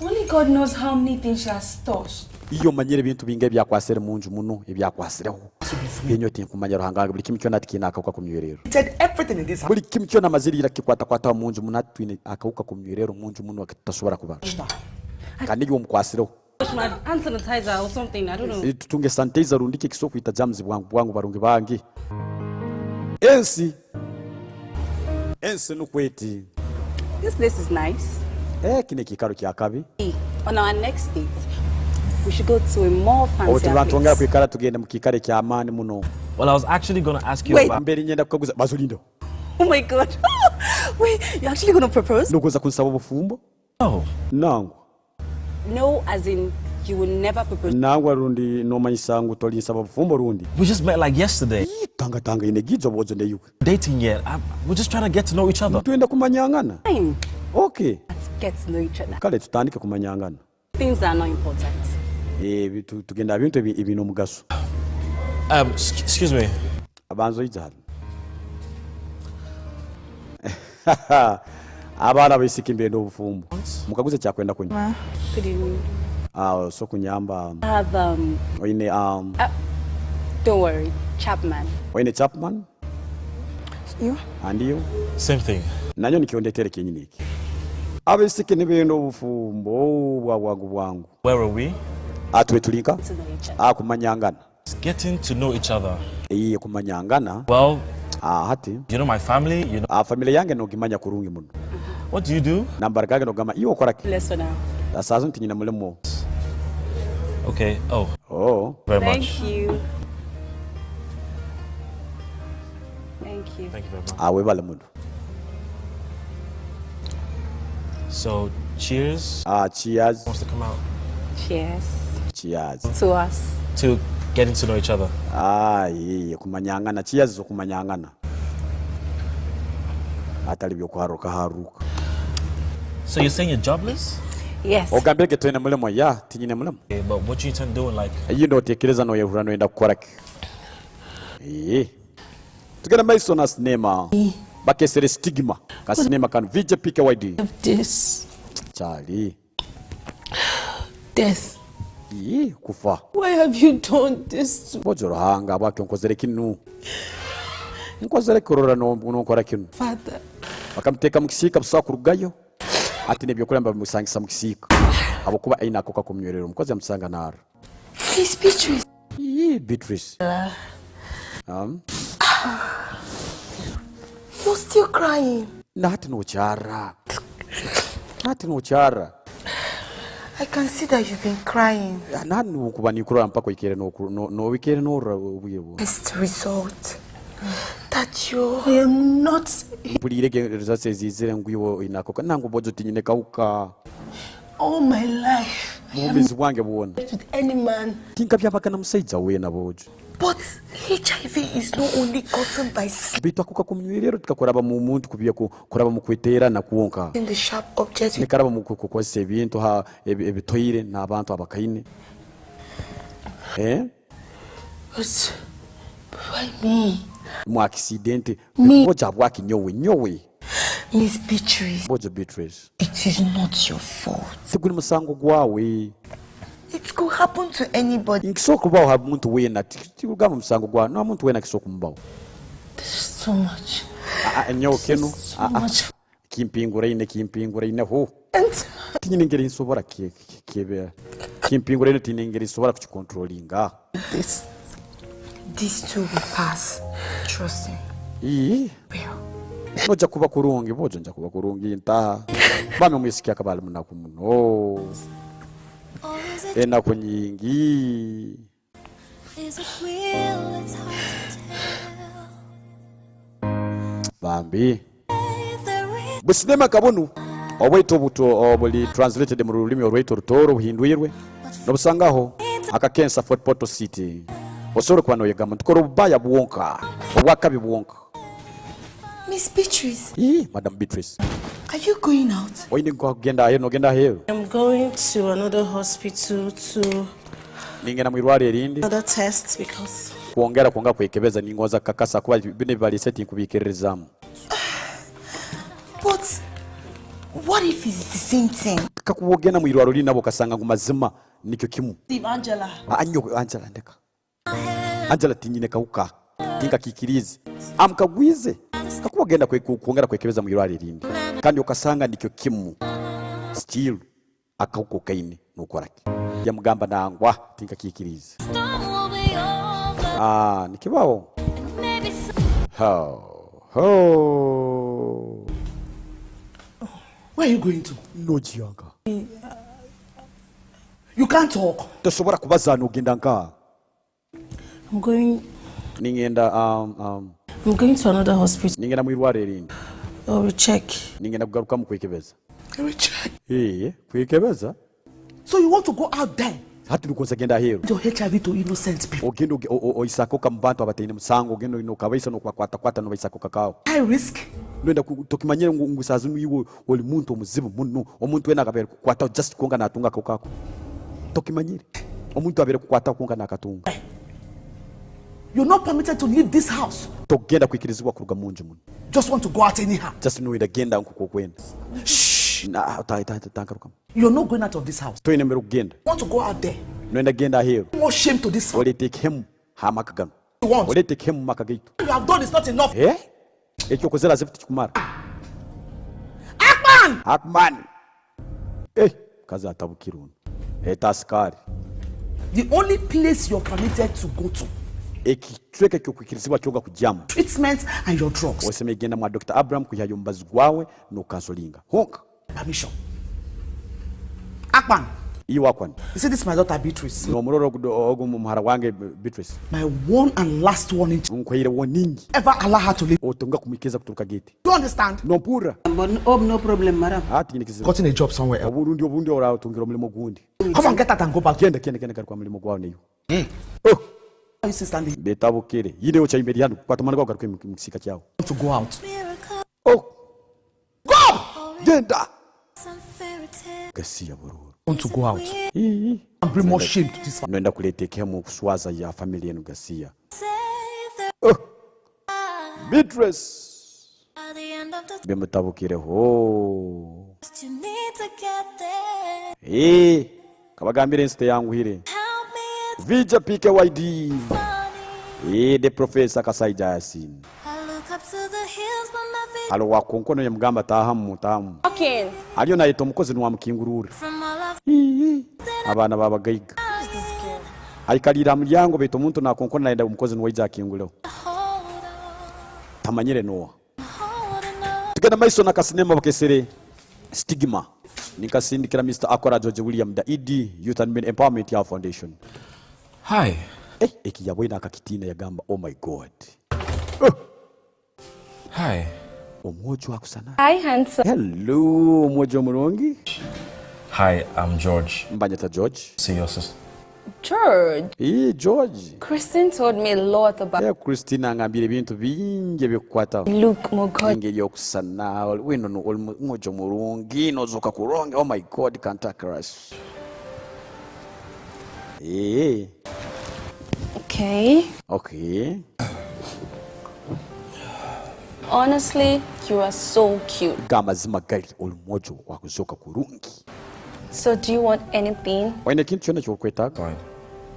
Only God knows how many things she has touched. Iwe omanyire ebintu bingahi ebyakwasire munju munu, ebyakwasireho. Nyowe tinkumanya, Ruhanga wange, buli kimu kyona hati kiine akahuka k'omwerero. He said everything in this house. Buli kimu kyona amazire ira kikwatakwataho munju munu, hati twine akahuka k'omwerero munju munu, akatutasobora kubara. Kandi iwe omukwasireho. Wash my hand sanitizer or something, I don't know. Eh, tutunge sanitizer rundi ki ekisobola kwita germs bwangu, bwangu, barungi bange. Ensi. Ensi nukwo eti. This place is nice. Eh, kinu ekiikaro kyakabi. On our next date, we should go to a more fancy place. Obu tuliba nitwongera kwikara, tugende mu kiikaro eky'amaani muno. Well, I was actually gonna ask you Wait. about Mbere nyenda kukaguza, bazo linda. Oh my God. Wait, you're actually gonna propose? Nogonza kunsaba obufumbo? Oh. Nangwa. No, as in, you will never propose. Nangwa rundi nomanyisa ngu tolinsaba bufumbo rundi? We just met, like, yesterday. Ii, tanga, tanga, ine gijo bojo neyuka. Dating yet. I, we're just trying to get to know each other. Nitwenda kumanyangana. Fine. Okay. Let's get to know each other. Kale tutandike kumanyangana. Things are not important. Eh, bi-, tu-, tugenda ha bintu ebi-, ebiine omugaso. Um, sc-, excuse me. Abanza oija hanu. Abaana abaisiki mbenda obufumbo. Mukaguze kyakwenda kunywa. Ma, good evening. Ah, so kunyamba. I have, um, Oine, um, uh, don't worry, Chapman. Oine Chapman? You? And you? Same thing. Nanyo nikyo ndetere kyenyini eki. Abaisiki nibenda obufumbo bwa bwangu bwangu. Where were we? Ah, tube tuli nka? To know each other. Ah, kumanyangana. Getting to know each other. Iye, kumanyangana. Well, Ah, hati. You know my family, you know. Ah, family yange nogimanya kurungi muno. What do you do? Nambara gange nogamba, iwe okora ki? Less for now. Ah, saaha zinu tinyine mulimo. Okay. Oh. Oh. Very much. Thank you. Thank you. Thank you very much. Ah, webale muno. So, cheers. Ah, cheers. Wants to come out. Cheers. Cheers. To us. To getting to know each other. Ah, iye, kumanyangana. Cheers, okumanyangana. Hatali byokuharuka haruka. So you're saying you're jobless? Yes. Ogambire nti toine mulimo? Ya, tinyine mulimo. Eh, but what you intend doing, like, Iwe notekereza noyehurra noyenda kukora ki? Eh. Tugenda maiso na sinema. Eh. Bakesere Stigma. Ka sinema kanu. V J P K Y D. This. Charlie. Death. Ii, kufa. Why have you done this to Boojo Ruhanga, habwaki onkozere kinu? Nkozere kurora no-, nonkora kinu. Father? Bakamuteeka mu kisiika, busaho kurugayo. Hati n'ebyokulya nibabimusangisa mu kisiika. Habwokuba aine akoka kumunywerera. Omukozi yamusanga naara. Miss Beatrice. Ii, Beatrice. Um? You're still crying. Na hati nokyara. Na hati nokyara. I can see that you've been crying. Ah, na hanu nkuba ninkurora mpaka oikere noku-, no-, no-, oikere norra obwire bwona. Test result. That you I am not Mpulire ge results ezizire ngu iwe oine akoka. Nangu Boojo tinyine kahuka. All my life, I Mu bwomeezi haven't bwange bwona. Slept with any man. Tinkabyabaga na musaija weena Boojo. But H I V is not only gotten by sleep. Baitu ako kakunywererwa tikakuraba mu muntu kubye ku-, kuraba mu kweterana kwonka. In the sharp objects. Nikaraba mu ku-, kukozesa ebintu ha, ebi-, ebitoire n'abantu abakaine. Eh? But why me? Mu accident. Me. Boojo habwaki nyowe? Nyowe. Miss Beatrice. Boojo Beatrice. It is not your fault. Tiguli musango gwawe. It could happen to anybody. Nikisobora kubaho ha muntu weena, ti-, tikugamba musango gwawe, na muntu weena kisobora kumubaho. This is too much. Ah, ah, nyowe kinu, This is too ah, ah. Much. Kimpinguraine, kimpinguraine, ho. And Tinyine ngeri nsobora ki-, ki-, kukebera. Kimpinguraine, tinyine ngeri nsobora kukikontrolinga. This, this too will pass. Trust me. Ii. Will. Noija kuba kurungi, Boojo, noija kuba kurungi, ntaha. Bambi omwisiki akaba ali munaku muno. Enaku nyingi. Bambi. Businema nka bunu, obwaitu obuto-, obuli translated mu rulimi orwaitu orutooro obuhindwirwe, nobusangaho ha Kakensa Fort Portal City. Osobole kuba noyegamba nti kora obubaya bwonka, obwakabi bwonka. Miss Beatrice. Ii, Madam Beatrice. Are you going out? Oine nkwa kugenda aheeru, nogenda aheeru? I'm going to another hospital to Ningenda mu irwaro erindi. Another test because Kwongera, kwongera kwekebeza, ningonza kukakasa kuba binu ebi baliise tinkubikiririzaamu. But what if it's the same thing? Kakuba ogenda mu irwarro linu nabo okasanga ngu mazima nikyo kimu. Leave Angela. Ah, nyowe, Angela, ndeka. Angela, tinyine kahuka. Tinkakikiriize. Amukagwize. Kakuba ogenda kwe-, ku-, kwongera kwekebeza mu irwarro erindi. Kandi okasanga nikyo kimu. Still. Akahuka okaine, nokora ki? Yamugamba, nangwa, tinkakikiriize. Ah, nikibaho. Ho, ho. Where are you going to? Nogianga. You can't talk. Tosobora kubaza nogenda nka. I'm going Ningenda, um, um, I'm going to another hospital. Ningenda mu irwarro erindi. I'll check. Ningenda kugarukamu kwekebeza. Richard. Eh, kwekebeza? So you want to go out there? Hati nukwo nza genda aheeru. Your H I V to innocent people. Ogende oge-, o-, o-, oisake oka mu bantu abataine musango, ogende nokabaisa nokubakwatakwata nobaisaka oka kaawe. High risk. Noyenda ku-, tokimanyire ngu, ngu saaha zinu iwe oli muntu omuzibu muno. Omuntu weena akabaire kukwataho just kwonka natunga akahuka ako. Tokimanyire. Omuntu abaire kukwataho kwonka n'akatunga. You're not permitted to leave this house. Tokugenda kwikirizibwa kuruga mu nju munu. Just want to go out anyhow. Just noyenda genda nk'oku okwenda. Shh! Na, ta-, ta-, ta-, tankarukamu. You're not going out of this house. Toine mbere kugenda. You want to go out there. Noyenda genda aheeru. More shame to this family. Oleete ekihemu ha maka ganu. You want. Oleete ekihemu mu maka gaitu. You have done is not enough. Eh? Ekyokozere as if tikikumara. Akman! Akman! Eh, mukazi atabukire onu. Eta asikari. The only place you're permitted to go to. Ekicweka eky'okwikirizibwa kyonka kugyamu. Treatment and your drugs. Osemeriire kugenda mwa Dokita Abraham kwihayo omubazi gwawe n'okukansolinga. Honka. Permission. Akman. Iwe Akman. You see, this is my daughter Beatrice. Nomurora ogu, ogu muhara wange Beatrice. My one and last warning to you. Nkuhaire warning. Ever allow her to leave. Otonga kumwikiriza kuturuka gate. Do you understand? Nompurra? Obu, no problem, madam. Ah, tinyine kizibu. Gotten a job somewhere else. Oburundi obundi oratungire omulimo gundi. Come on, get out and go back. Genda, genda, genda, garuka ha mulimo gwawe naiwe. Mm. Oh. Why is she standing? Betabukire. Yine ocha imbere hanu. Kwata omwana gwawe, garuka mu, mu kisiika kyawe. To go out. Oh. Go! Genda! Gasiya bururu. Want to go out. Ii. And bring more shame to this family. Noyenda kuleeta ekihemu kuswaza ya family enu gasiya. Oh. Beatrice. Bimutabukireho. Eh, kabagambire ensi teyanguhire. Vija P K Y D. Eh, the Professor Kasaija Yasin. Hali owa Konkono yamugamba, "Tahamu, tahamu." Aliyo nayeta omukozi nuwe amukingururra. Ii, abaana b'abagaiga. Aikaliire ha mulyango, baitu omuntu nakonkona nayenda omukozi nuwe aije akinguleho. Tamanyire noha. Tugenda maiso na kasinema bakesere Stigma. Ninkasindikira Mister Akora George William da E D, Youth and Men Empowerment Youth Foundation. Hi. Eh, eki yaboine akakitiina yagamba, "Oh my God." Hi. Omwojo akusana. Hi, handsome. Hello, omwojo omurungi. Hi, I'm George. Mbanyeta George. See your sister. George. Eh, George. Christine told me a lot about. Eh, Christine angambire ebintu bingi ebikukwataho. Look, Mugo. Engeri okusana, oli, wenu no, oli mu-, mwojo murungi, nozooka kurungi. Oh my God, Canter Crush. Eh. Okay. Okay. Honestly, you are so cute. Ga mazima gali, oli mwojo wakuzooka kurungi. So do you want anything? Oine ekintu kyona ekyokwetaaga? Fine.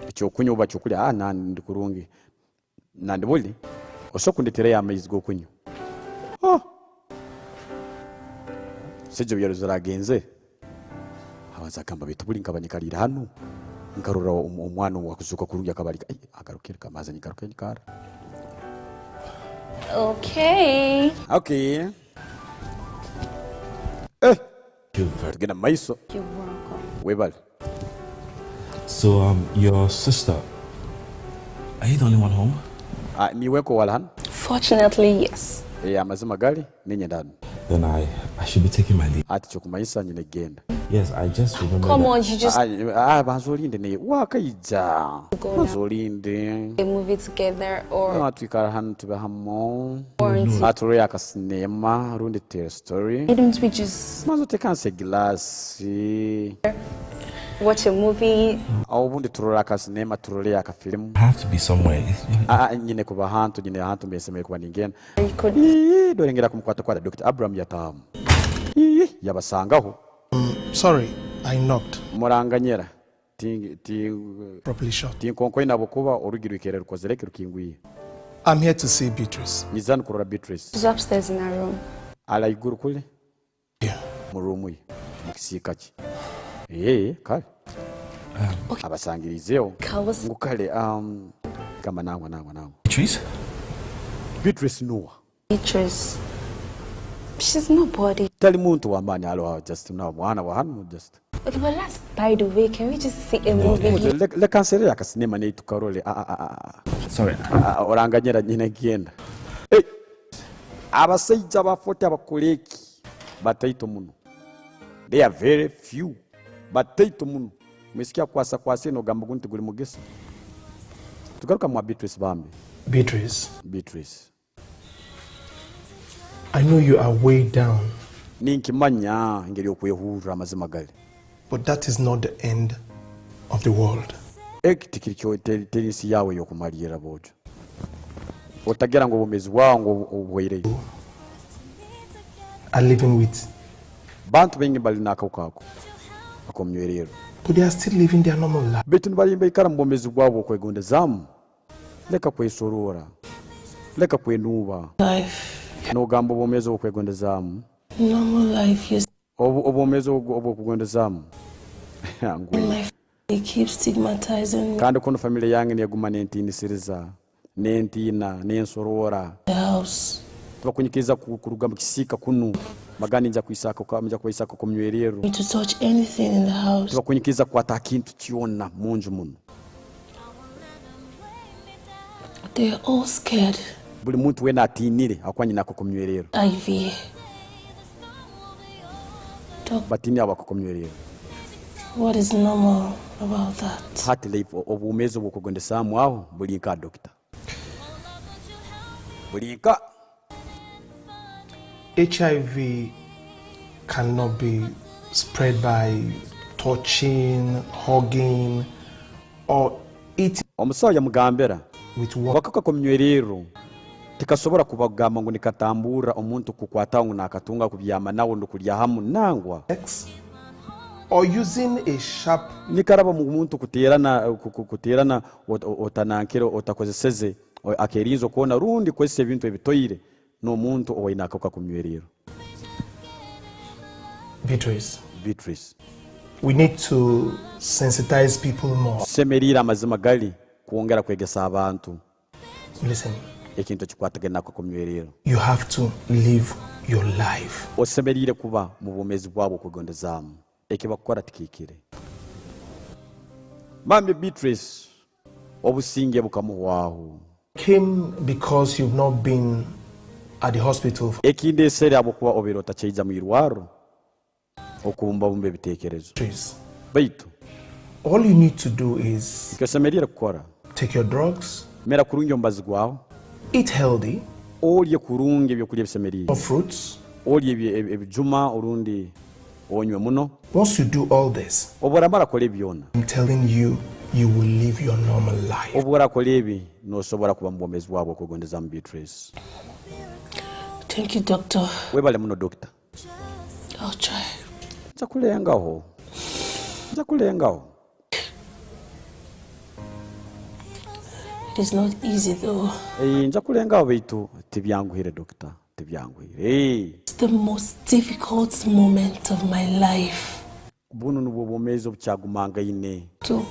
Ekyokunywa oba ekyokulya? Ah, nandi ndi kurungi. Nandi buli, osobola kundeterayo amaizi g'okunywa? Oh. Omusaija obu yarozire agenze, abanza agamba, "Baitu buli nkaba nyikaliire hanu, nkarora omu-, omwana owakuzooka kurungi akaba ali, ai, agarukire, kamanza nyigaruke nyikarra." Okay. Okay. Eh. Tugenda mu maiso. You're welcome. Webale. So, um, your sister, are you the only one home? Ah, niiwe nka owali hanu? Fortunately, yes. Eh, amazima gali, niinye ndi hanu. Then I, I should be taking my leave. Hati kyokumanyisa nyine kugenda. Yes, I just remembered. Come on, that you just. Ah, ah, ah, banza olinde naye. Wakaija. Go now. Banza olinde. A movie together or. Ah, twikara hanu tube hamu. Or. Ah, turole akasinema, rundi tutere story. Why don't we just. Banza otekanse egilasi. Watch a movie. Obundi turole akasinema, turole akafilimu. I have to be somewhere. Ah, ah, nyine kuba hantu, nyine hantu mbe nsemeriire kuba ningenda. You could. Ii, dore ngenda kumukwatakwata, Dokita Abraham yataamu. Ii, yabasangaho. Sorry, I knocked. Muranganyira. Ti-, ti-, properly shot. Tinkonkoine habwokuba orugi rwikaire rukozere ki, rukingwire. I'm here to see Beatrice. Nyiza hanu kurora Beatrice. She's upstairs in her room. Ali haiguru kuli? Yeah. Mu room ye. Mu kisiika kye. Eh, kale. Um, okay. Abasangiriizeho. Ngu kale, um, gamba nangwa, nangwa, nangwa. Beatrice? Beatrice nuwa? Beatrice. She's nobody. Tali muntu w'amaani, aloha, just now, mwana wa hanu, just. Okay, but last, by the way, can we just see a movie? Leka, leka nserere akasinema naitu karole. Ah, ah, ah, ah. Sorry. Ah, ah, oranganyira nyine genda. Hey! Abasaija ba forty abakora eki, bataito muno. They are very few. Bataito muno. Mwisiki akukwasa kwasa eno, ogamba gundi tiguli mugisa. Tugaruka mwa Beatrice bambi. Beatrice. Beatrice. I know you are way down. Ninkimanya engeri okwehurra, amazima gali. But that is not the end of the world. Eki tikiri kyo, teri, teri nsi yaawe ey'okumalirra boojo. Otagira ngu obwomeezi bwawe ngu obu-, obuhoireyo. Are living with. Bantu baingi bali n'akahuka ako ak'omunywererro. But they are still living their normal life. Baitu nibali nibaikara mu bwomeezi bwabo bw'okwegondezaamu. Leka kwesoroora. Leka kwenuuba. Life. Noogamba obwomeezi obw'okwegondezaamu. Normal life, yes. Obu-, obwomeezi obwo-, obw'okugondezaamu. Ngwino. My family keeps stigmatizing me. Kandi kunu family yange neeguma neentiinisiriza, neentiina, neensoroora. The house. Tibakunyikiriza ku-, kuruga mu kisiika kunu. Bagamba ninja kwisaako ka-, ninja kwisaako k'omunywererro. Me to touch anything in the house. Tibakunyikiriza kukwata ha kintu kyona mu nju munu. They are all scared. Buli muntu weena atiinire habwokuba nyina akahuka k'omunywererro. I V. Doc- Batiinire habw'akahuka k'omunywererro. What is normal about that? Hati life, o-, obwomeezi obw'okwegondezaamu aho buli nka, Dokita? Buli nka? H I V cannot be spread by touching, hugging, or eating. Omusaho yamugambira ngu akahuka k'omunywererro tikasobora kuba kugamba ngu nikatamburra omuntu kukwataho ngu naakatunga, kubyama nawe, rundi kulya hamu, nangwa. Sex, or using a sharp. Nikaraba mu muntu kuteerana, ku-, ku-, ku-, kuteerana ot-, o-, otanankere, otakozeseze o-, akerinzo koona, rundi kukozesa ebintu ebitoire n'omuntu owaine akahuka k'omunywererro. Beatrice. Beatrice. We need to sensitize people more. Tusemeriire, amazima gali, kwongera kwegesa abantu. Listen. Ekintu ekikwatagana nako kunywererwa. You have to live your life. Osemeriire kuba mu bwomeezi bwawe okwegondezaamu. Eki bakukora tikihikire. Mami Beatrice, obusinge bukamuhwaho. Came because you've not been at the hospital for. Ekindesere habwokuba obaire otakyaija mu irwarro okubumbabumba ebiteekerezo. Trees. Baitu. All you need to do is. Eki osemeriire kukora. Take your drugs. Mera kurungi omubazi gwawe. Eat healthy. Olye kurungi ebyokulya ebisemeriire. More fruits. Olye ebi-, ebi-, ebijuma orundi onywe muno. Once you do all this, obu oramara kukora ebi byona, I'm telling you, you will live your normal life. Obu orakora ebi, noosobora kuba mu bwomeezi bwawe bw'okwegondezaamu, Beatrice. Thank you, Doctor. Webale muno, Dokita. I'll try. Nja kulengaho. Nja kulengaho. It is not easy, though. Eh, nja kulengaho, baitu tibyanguhire, Dokita. Tibyanguhire. Eh. It's the most difficult moment of my life. Bunu nubwo bwomeezi obukyagumangaine. True.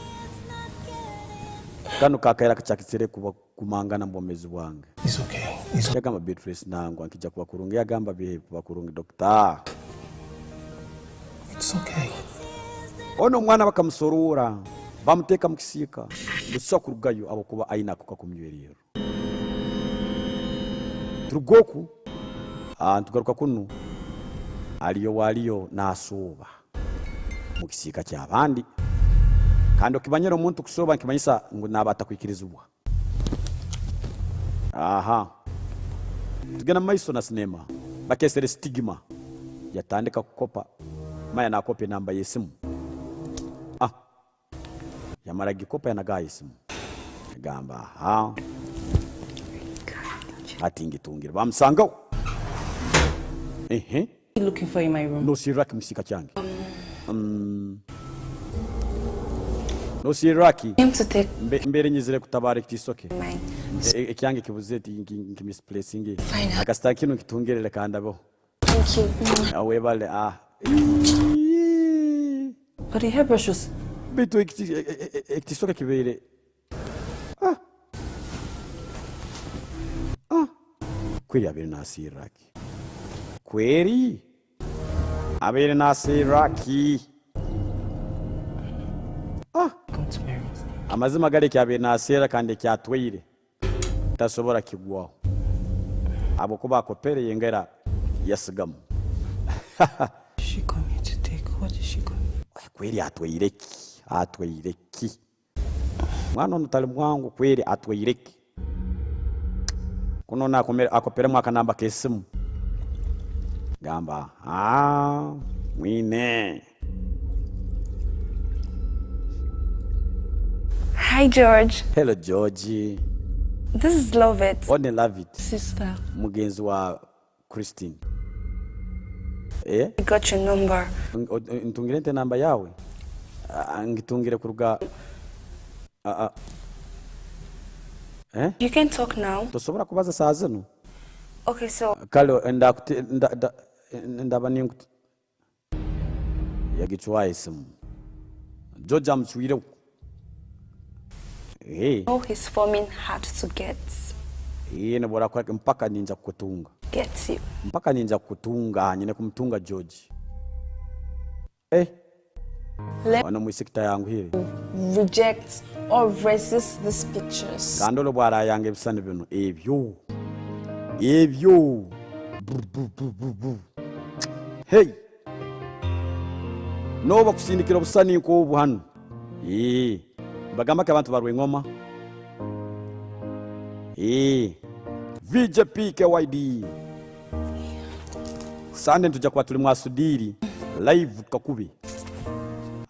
Kanu kakaire akakyakizire kuba kumangana mu bwomeezi bwange. It's okay. It's okay. Yagamba Beatrice, nangwa, nkija kuba kurungi. Yagamba, bihe kuba kurungi, Dokita. It's okay. Onu omwana bakamusoroora, bamuteeka mu kisiika. Busaho kurugayo habwokuba aine akoka k'omunywererro. Turuge oku, ah, nitugaruka kunu. Aliyo waliyo nasooba mu kisiika ky'abandi. Kandi okimanyire omuntu kusooba nikimanyisa ngu naaba atakwikirizibwa. Aha. Tugenda mu maiso na sinema. Bakesere Stigma. Yatandika kukopa. Maya nakopa enamba y'esimu. Ah. Yamara gikopa, yanagayo esimu. Yagamba, "Aha. Hati ngitungire." Bamusangaho. Ehe. Looking for in my room. Nosirra ki mu kisiika kyange? Mm. Nosirra ki? Came to take. Mbe-, mbaire nyizire kutabaara ekitiiso kye. Mine. E-, e-, ekyange kibuze, ti-, nki-, nki-, misplacinge. Fine. Akasita kinu nkitungire, leka ndabeho. Thank you. Ah, webale, ah. But he had brushes. Baitu ekiti-, e-, e-, e-, ekitiiso kye kibaire. Ah. Ah. Kweri abaire nasirra ki? Kweri? Abaire nasirra ki? Ah. Come to my room. Amazima gali eki abaire naserra kandi eki atwaire. Tasobora kigwaho. Habwokuba akopere yengera yasigamu. She going to take, what is she going? Kweri atwaire ki? Atwaire ki? Mwana onu tali mwangu kweri, atwaire ki? Kunu onu akomere-, akoperemu akanamba k'esimu. Gamba, "Ah, mwine." Hi, George. Hello, George. This is Lovett. One Lovett. Sister. Mugenzi wa Christine. Eh? I got your number. Ng- o- Ntungire nte namba yawe? Ah, ngitungire kuruga. Ah, ah. Eh? You can talk now. Tosobora kubaza saa zinu? Okay, so. Kale, ndakute- nda- nda- ndaba ninkuti. Yagicwaho esimu. George amucwireho. Eh. Oh, he's forming hard to get. Eh, nibwo orakora ki? Mpaka ninja kukutunga. Get you. Mpaka ninja kukutunga, nyine kumutunga George. Eh. Let Ono mwisiki tayanguhire. Reject or resist these pictures. Kandi oli bwarayanga ebisani binu. Ebyo. Ebyo. Bu, bu, bu, bu, bu. Hey! Noba kusindikira obusani nk'obu hanu. Ee. Bagamba ki abantu ba Rwengoma? Ee. V J P K Y D. Sande nitujja kuba tuli mwa Sudiri. Live tukakube.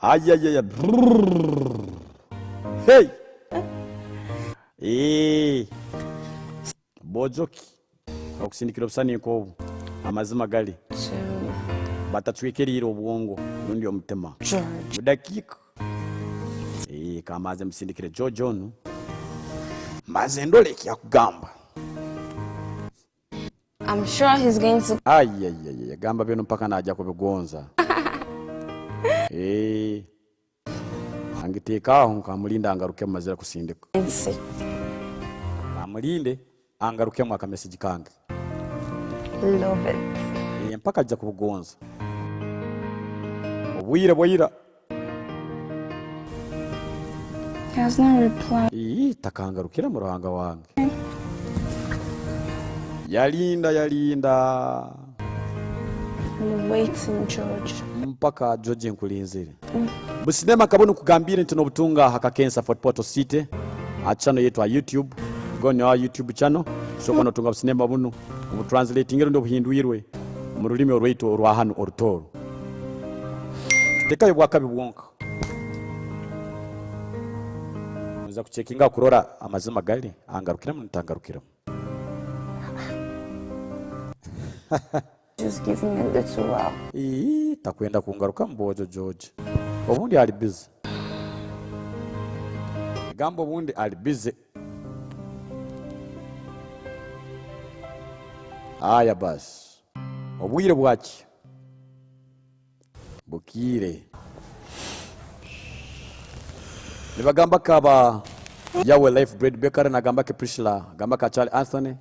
Ayayaya. Brrrr. Hey! Ee. Bojoki. Okusindikira obusani nk'obu. Amazima gali. Batacwekeriire obwongo rundi omutima. George. Mu dakiika. Eh, kamanze musindikire George onu. Maze ndole eki akugamba. I'm sure he's going to. Ai, ai, ai, ai, gamba binu mpaka najja kubigonza. Eh. Angiteeka aho, nkamulinda angarukemu mazire kusindika. Nsi. Kamulinde angarukemu akamesegi kange. Love it. Eh, mpaka ajja kubugonza. Obwire bwa ira. He has not replied. Ii, takangarukiramu Ruhanga wange. Yalinda, yalinda. I'm waiting, George. Mpaka George nkulinzire. Businema nka bunu nkugambiire nti nobutunga ha Kakensa Fort Portal City, ha channel yaitu ha YouTube. Go on our YouTube channel. So, kuba notunga businema bunu, obutranslatingirwe rundi obuhindwirwe omu rulimi orwaitu orwa hanu orutooro. Tutekayo obwakabi bwonka. Nza kucekinga kurora amazima gali, angarukiramu, ntangarukiramu. Just give me a little while. Ii, takwenda kungarukamu bwojo George. Obundi ali busy. Gamba obundi ali busy. Aya basi. Obwire bwaki? Bukiire. Nibagamba ka ba Yahweh Life Bread Bakery, nagamba ki Priscilla, nagamba ka Charlie Anthony,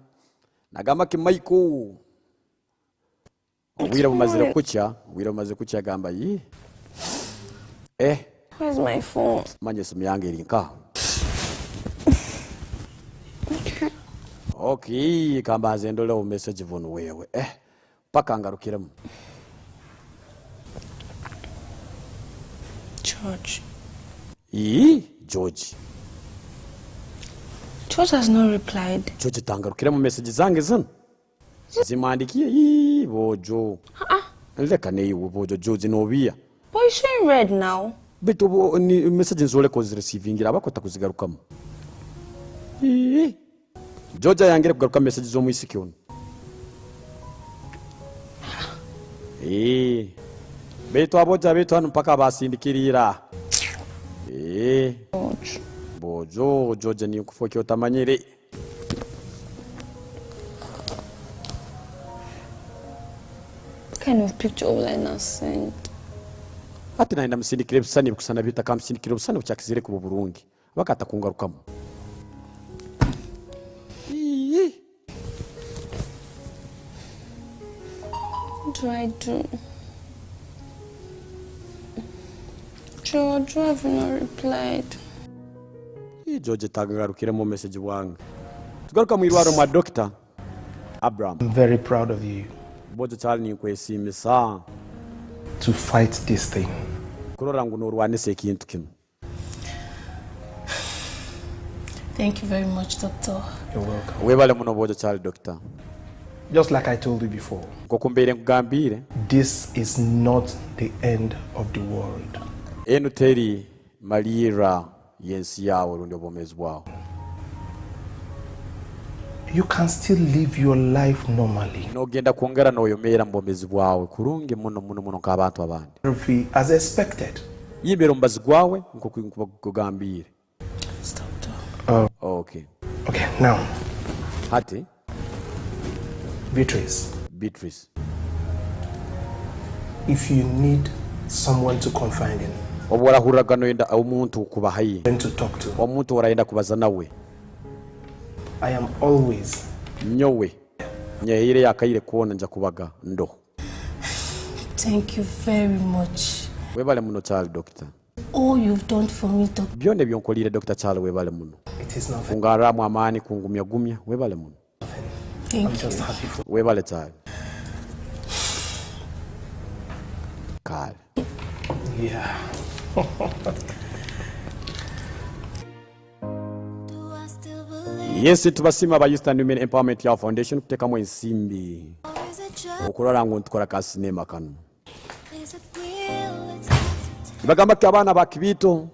nagamba ki Michael. Obwire bumazire kukya, obwire bumazire kukya, gamba, yi. Eh. Where's my phone? Manya esimu yange eri nkaha. Okay, kambanze ndoleho message bunu wewe. Eh. Paka ngarukiremu. George. Ii, George. George has not replied. George tangarukiremu message zange zinu. Zimwandikiire, ii, boojo. Leka naiwe, boojo, George, nobiiya. Why you showing red now? Baitu obu, ni message nzoleka ozireceivingira, habwaki otakuzigarukamu? Ii. George ayangire kugaruka message z'omwisiki onu. Eh. Baitu aboojo abaitu hanu mpaka basindikire ira. Eh. Boojo, George ninkufa ki otamanyire? What kind of picture will I not send? Hati nayenda musindikire ebisisani ebikusana bita, kamusindikire obusisani bukyakizire kuba oburungi. Habwaki atakungarukamu? Ii. What do I do? George, why have you not replied? Ii, George tagarukiremu message bwange. Tugaruka mu irwarro mwa Dokita Abraham. I'm very proud of you. Boojo Charlie, ninkwesiimisa. To fight this thing. Kurora ngu noorwanisa ekintu kinu. Thank you very much, Doctor. You're welcome. Webale muno bwojo kyali Doctor. Just like I told you before. Nk'oku mbaire nkugambiire. This is not the end of the world. Enu teri malirra y'ensi yaawe rundi obwomeezi bwawe. You can still live your life normally. Nogenda kwongera noyomeera mu bwomeezi bwawe kurungi muno, muno, muno nk'abantu abandi. As expected. Imbere omubazi gwawe, nk'oku nkuba kugambiire. Stop, though. Oh. Okay. Okay, now. Hati? Beatrice. Beatrice. If you need someone to confide in, obu orahurraga noyenda omuntu kuba haihi, and to talk to, omuntu orayenda kubaza nawe, I am always, nyowe, nyehaire akaire koona nja kubaga ndoho. Thank you very much. Webale muno, Charlie, Doctor. All you've done for me, Doc. Byona eby'onkoliire, Doctor Charlie, webale muno. It is nothing. Kungarramu amaani, kungumya gumya, webale muno. Thank you. I'm just happy for, webale, Charlie. Kale. Yeah. Yes, tubasiima aba Eastern Women Empowerment Youth Foundation kutekamu ensimbi okurora ngu ntukora ka sinema kanu. Nibagamba ki abaana ba Kibito?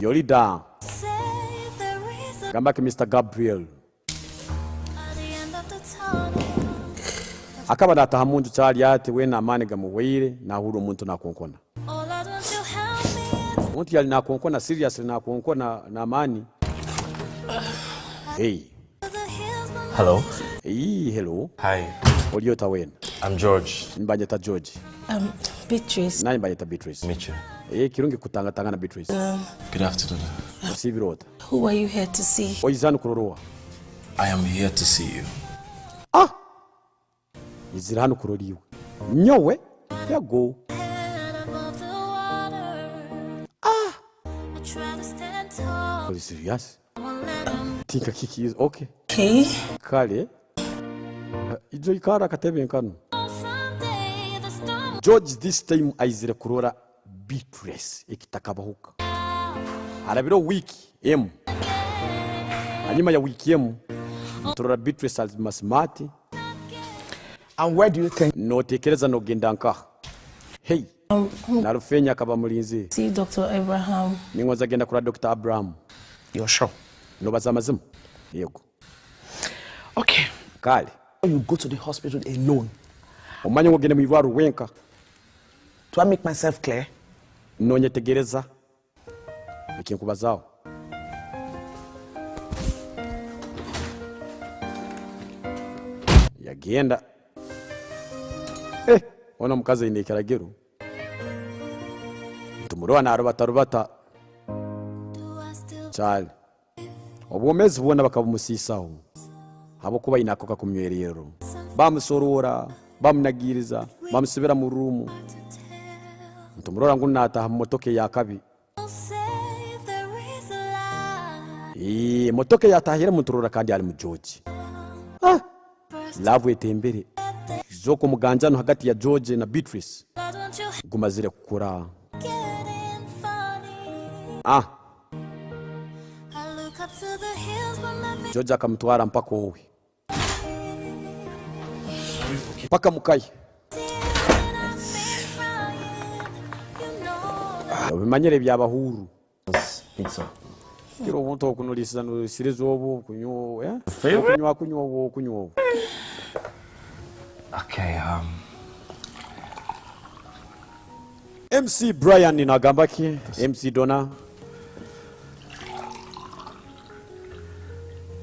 Yolida. Gamba ki Mister Gabriel. Akaba nataha munju kyali ati, weena amaani gamuhwaire, nahurra omuntu nakonkona. Omuntu yali nakonkona, seriously nakonkona n'amaani. Hey. Hello. Hey, hello. Hi. Oli ota weena? I'm George. Nimbanyeta George. Um, Beatrice. Nanye nimbanyeta Beatrice. Meet you. Eh, kirungi kutangatangana, Beatrice. Um, good afternoon. Osiibire ota? Who are you here to see? Oizire hanu kurora oha? I am here to see you. Ah! Nizire hanu kurora iwe. Nyowe? Yego. Ah! Oli serious? Tinka kiki is okay. Okay. Kale. Ijo ikara akatebe nkanu. George this time aizire kurora Beatrice ekitakabahuka. Arabire week emu. Hanyuma ya week emu, nturora Beatrice ali ma smart. And where do you think? Notekereza nogenda nkaha? Hey, um, um, na Rufenya akaba amulinze. See Doctor Abraham. Ningonza genda kurora Doctor Abraham. You're sure? Nobaza amazima? Yego. Okay. Kale. You go to the hospital alone. Omanye ngu ogende mu irwarro wenka. Do I make myself clear? Nonyetegereza? Eki nkubazaho. Yagenda. Eh, onu omukazi aine ekiragiro. Nitumuroba narubatarubata. Charlie. Obwomeezi bwona bakabumusiisaho. Habwokuba aine ako kakunywererro. Bamusoroora, bamunagiriza, bamusibira mu ruumu. Nitumurora ngu nataaha mu motoka ey'akabi. Ee, motoka eyatahiremu nturora kandi ali mu George. Ah! Love etembere. Zooka omuganjano hagati ya George na Beatrice gumazire kukura. Ah! George akamutwara mpaka owe. Paka mukaye. Obimanyire eby'abahurru. Pizza. Kiro omuntu okunulisiza, nulisiriza obu, kunywa, eh? Favorite? Okunywa, kunywa obu, okunywa obu. Okay, um, M C Brian nagamba ki? M C Donna.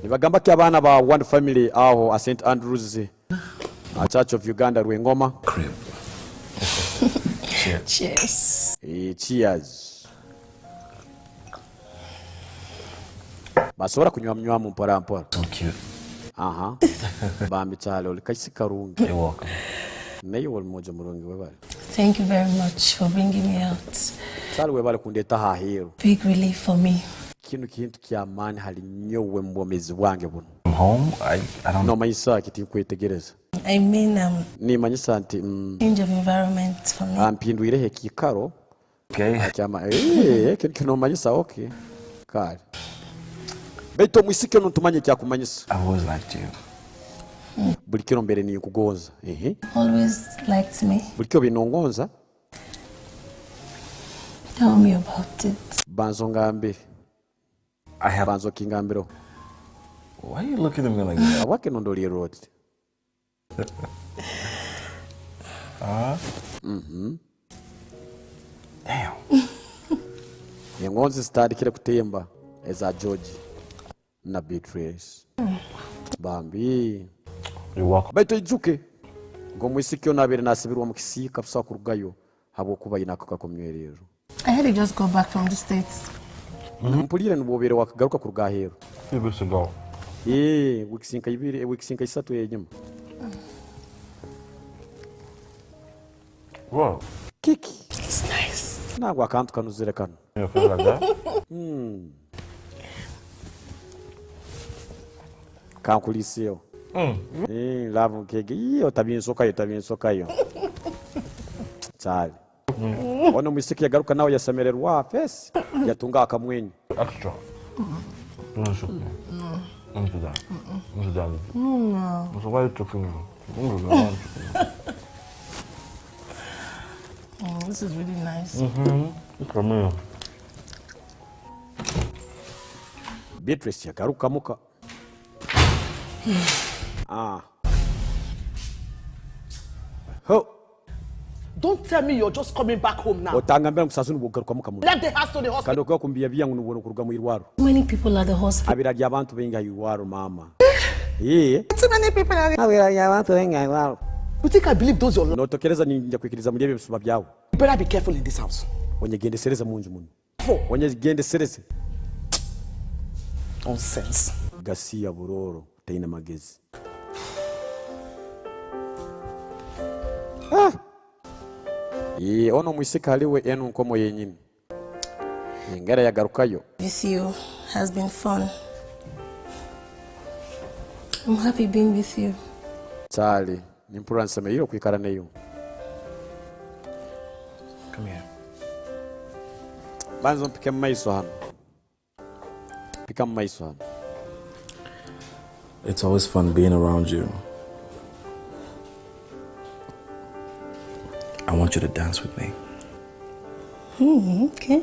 Nibagamba ki abaana ba One Family aho a Saint Andrews, a Church of Uganda Rwengoma? Crib. Cheers. Cheers. Eh, cheers. Basobora kunywamu nywamu mpora mpora. So cute. Aha. Bambi Charlie, oli kaisi karungi. You're welcome. Naiwe oli mwojo murungi, webale. Thank you very much for bringing me out. Charlie, webale kundetaho aheeru. Big relief for me. Kinu kintu ky'amaani hali nyowe mu bwomeezi bwange bunu. I'm home. I, I don't. Nomanyisa ki? Tinkwetegereza. I mean, um, nimanyisa nti, mm, change of environment for me. Ah, mpindwireho ekiikaro. Okay. Akyama, eh, eh, kinu kinomanyisa, okay. Kale. Baitu omwisiki onu ntumanya ekyakumanyisa. I've always liked you. Buli kiro mbaire ninkugonza. Ehe. Always liked me. Buli kiro obaire nongonza? Tell me about it. Banza ongambire. I have Banza okingambireho. Why are you looking at me like that? Habwaki nondolirra oti? Ah. Mhm. Damn. Engonzi zitandikire kutemba eza George na Beatrice. Bambi. You're welcome. Baitu oijuke ngu omwisiki onu abaire nasibirwa omu kisiika, tasobora kurugayo habwokuba aine akahuka k'omunywererro. I had to just go back from the States. Mpulire nubwo obaire wakagaruka kuruga aheeru. Few weeks ago. Eh, weeks nka ibiri, eh, weeks nka isatu enyuma. Wow. Kiki? It's nice. Nangwa akantu kanuzire kanu. You feel like that? Mm. Kankuliiseho. Mm. Eh, love nkege. Ii, otabinsokayo, otabinsokayo. Chali. Mm. Onu omwisiki yagaruka nawe yasemererwa face. Yatunga akamwenyu. Extra. No, it's okay. Don't do that. Don't do that. No, no. So why are you talking now? Don't do that. Mm, this is really nice. Mm-hmm. It's for me. Beatrice yagaruka muka. Ah. Ho. Don't tell me you're just coming back home now. Otangambira ngu saaha zinu nubwo ogaruka muka muno. Left the house to the hospital. Kandi okuba kumbiyabiya ngu nubwo nokuruga mu irwarro. Many people at the hospital. Abiragi abantu baingi ha irwarro, mama. Eh. Too many people at the Abiragi abantu baingi ha irwarro. You think I believe those your Notokereza ninja kwikiriza muli ebyo ebisuba byawe? You better be careful in this house. Onyegendesereze mu nju munu. Onyegendesereze. Nonsense. Gasiya buroro, taina magezi. Ah! Ee, onu omwisiki haliwe enu nkomo yenyini. Engeri yagarukayo. With you has been fun. I'm happy being with you. Charlie. Nimpurra nsemeriire okwikara naiwe. Come here. Banza ompike mu maiso hanu. Mpika mu maiso hanu. It's always fun being around you. I want you to dance with me. Hmm, okay.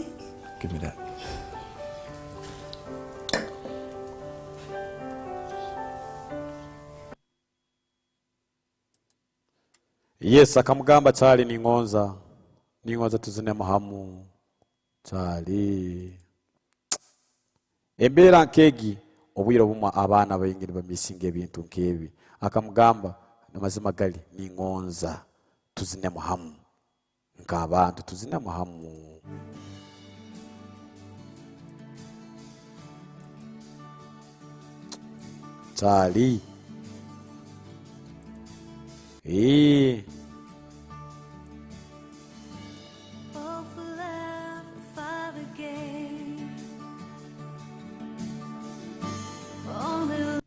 Give me that. Yes, akamugamba, "Charlie, ningonza, ningonza tuzinemu hamu, Charlie." Embeera nk'egi, obwire obumu abaana baingi nibamisinga ebintu nk'ebi. Akamugamba, "Amazima gali, ningonza tuzinemu hamu." Nk'abantu tuzinemu hamu. Charlie. Eh.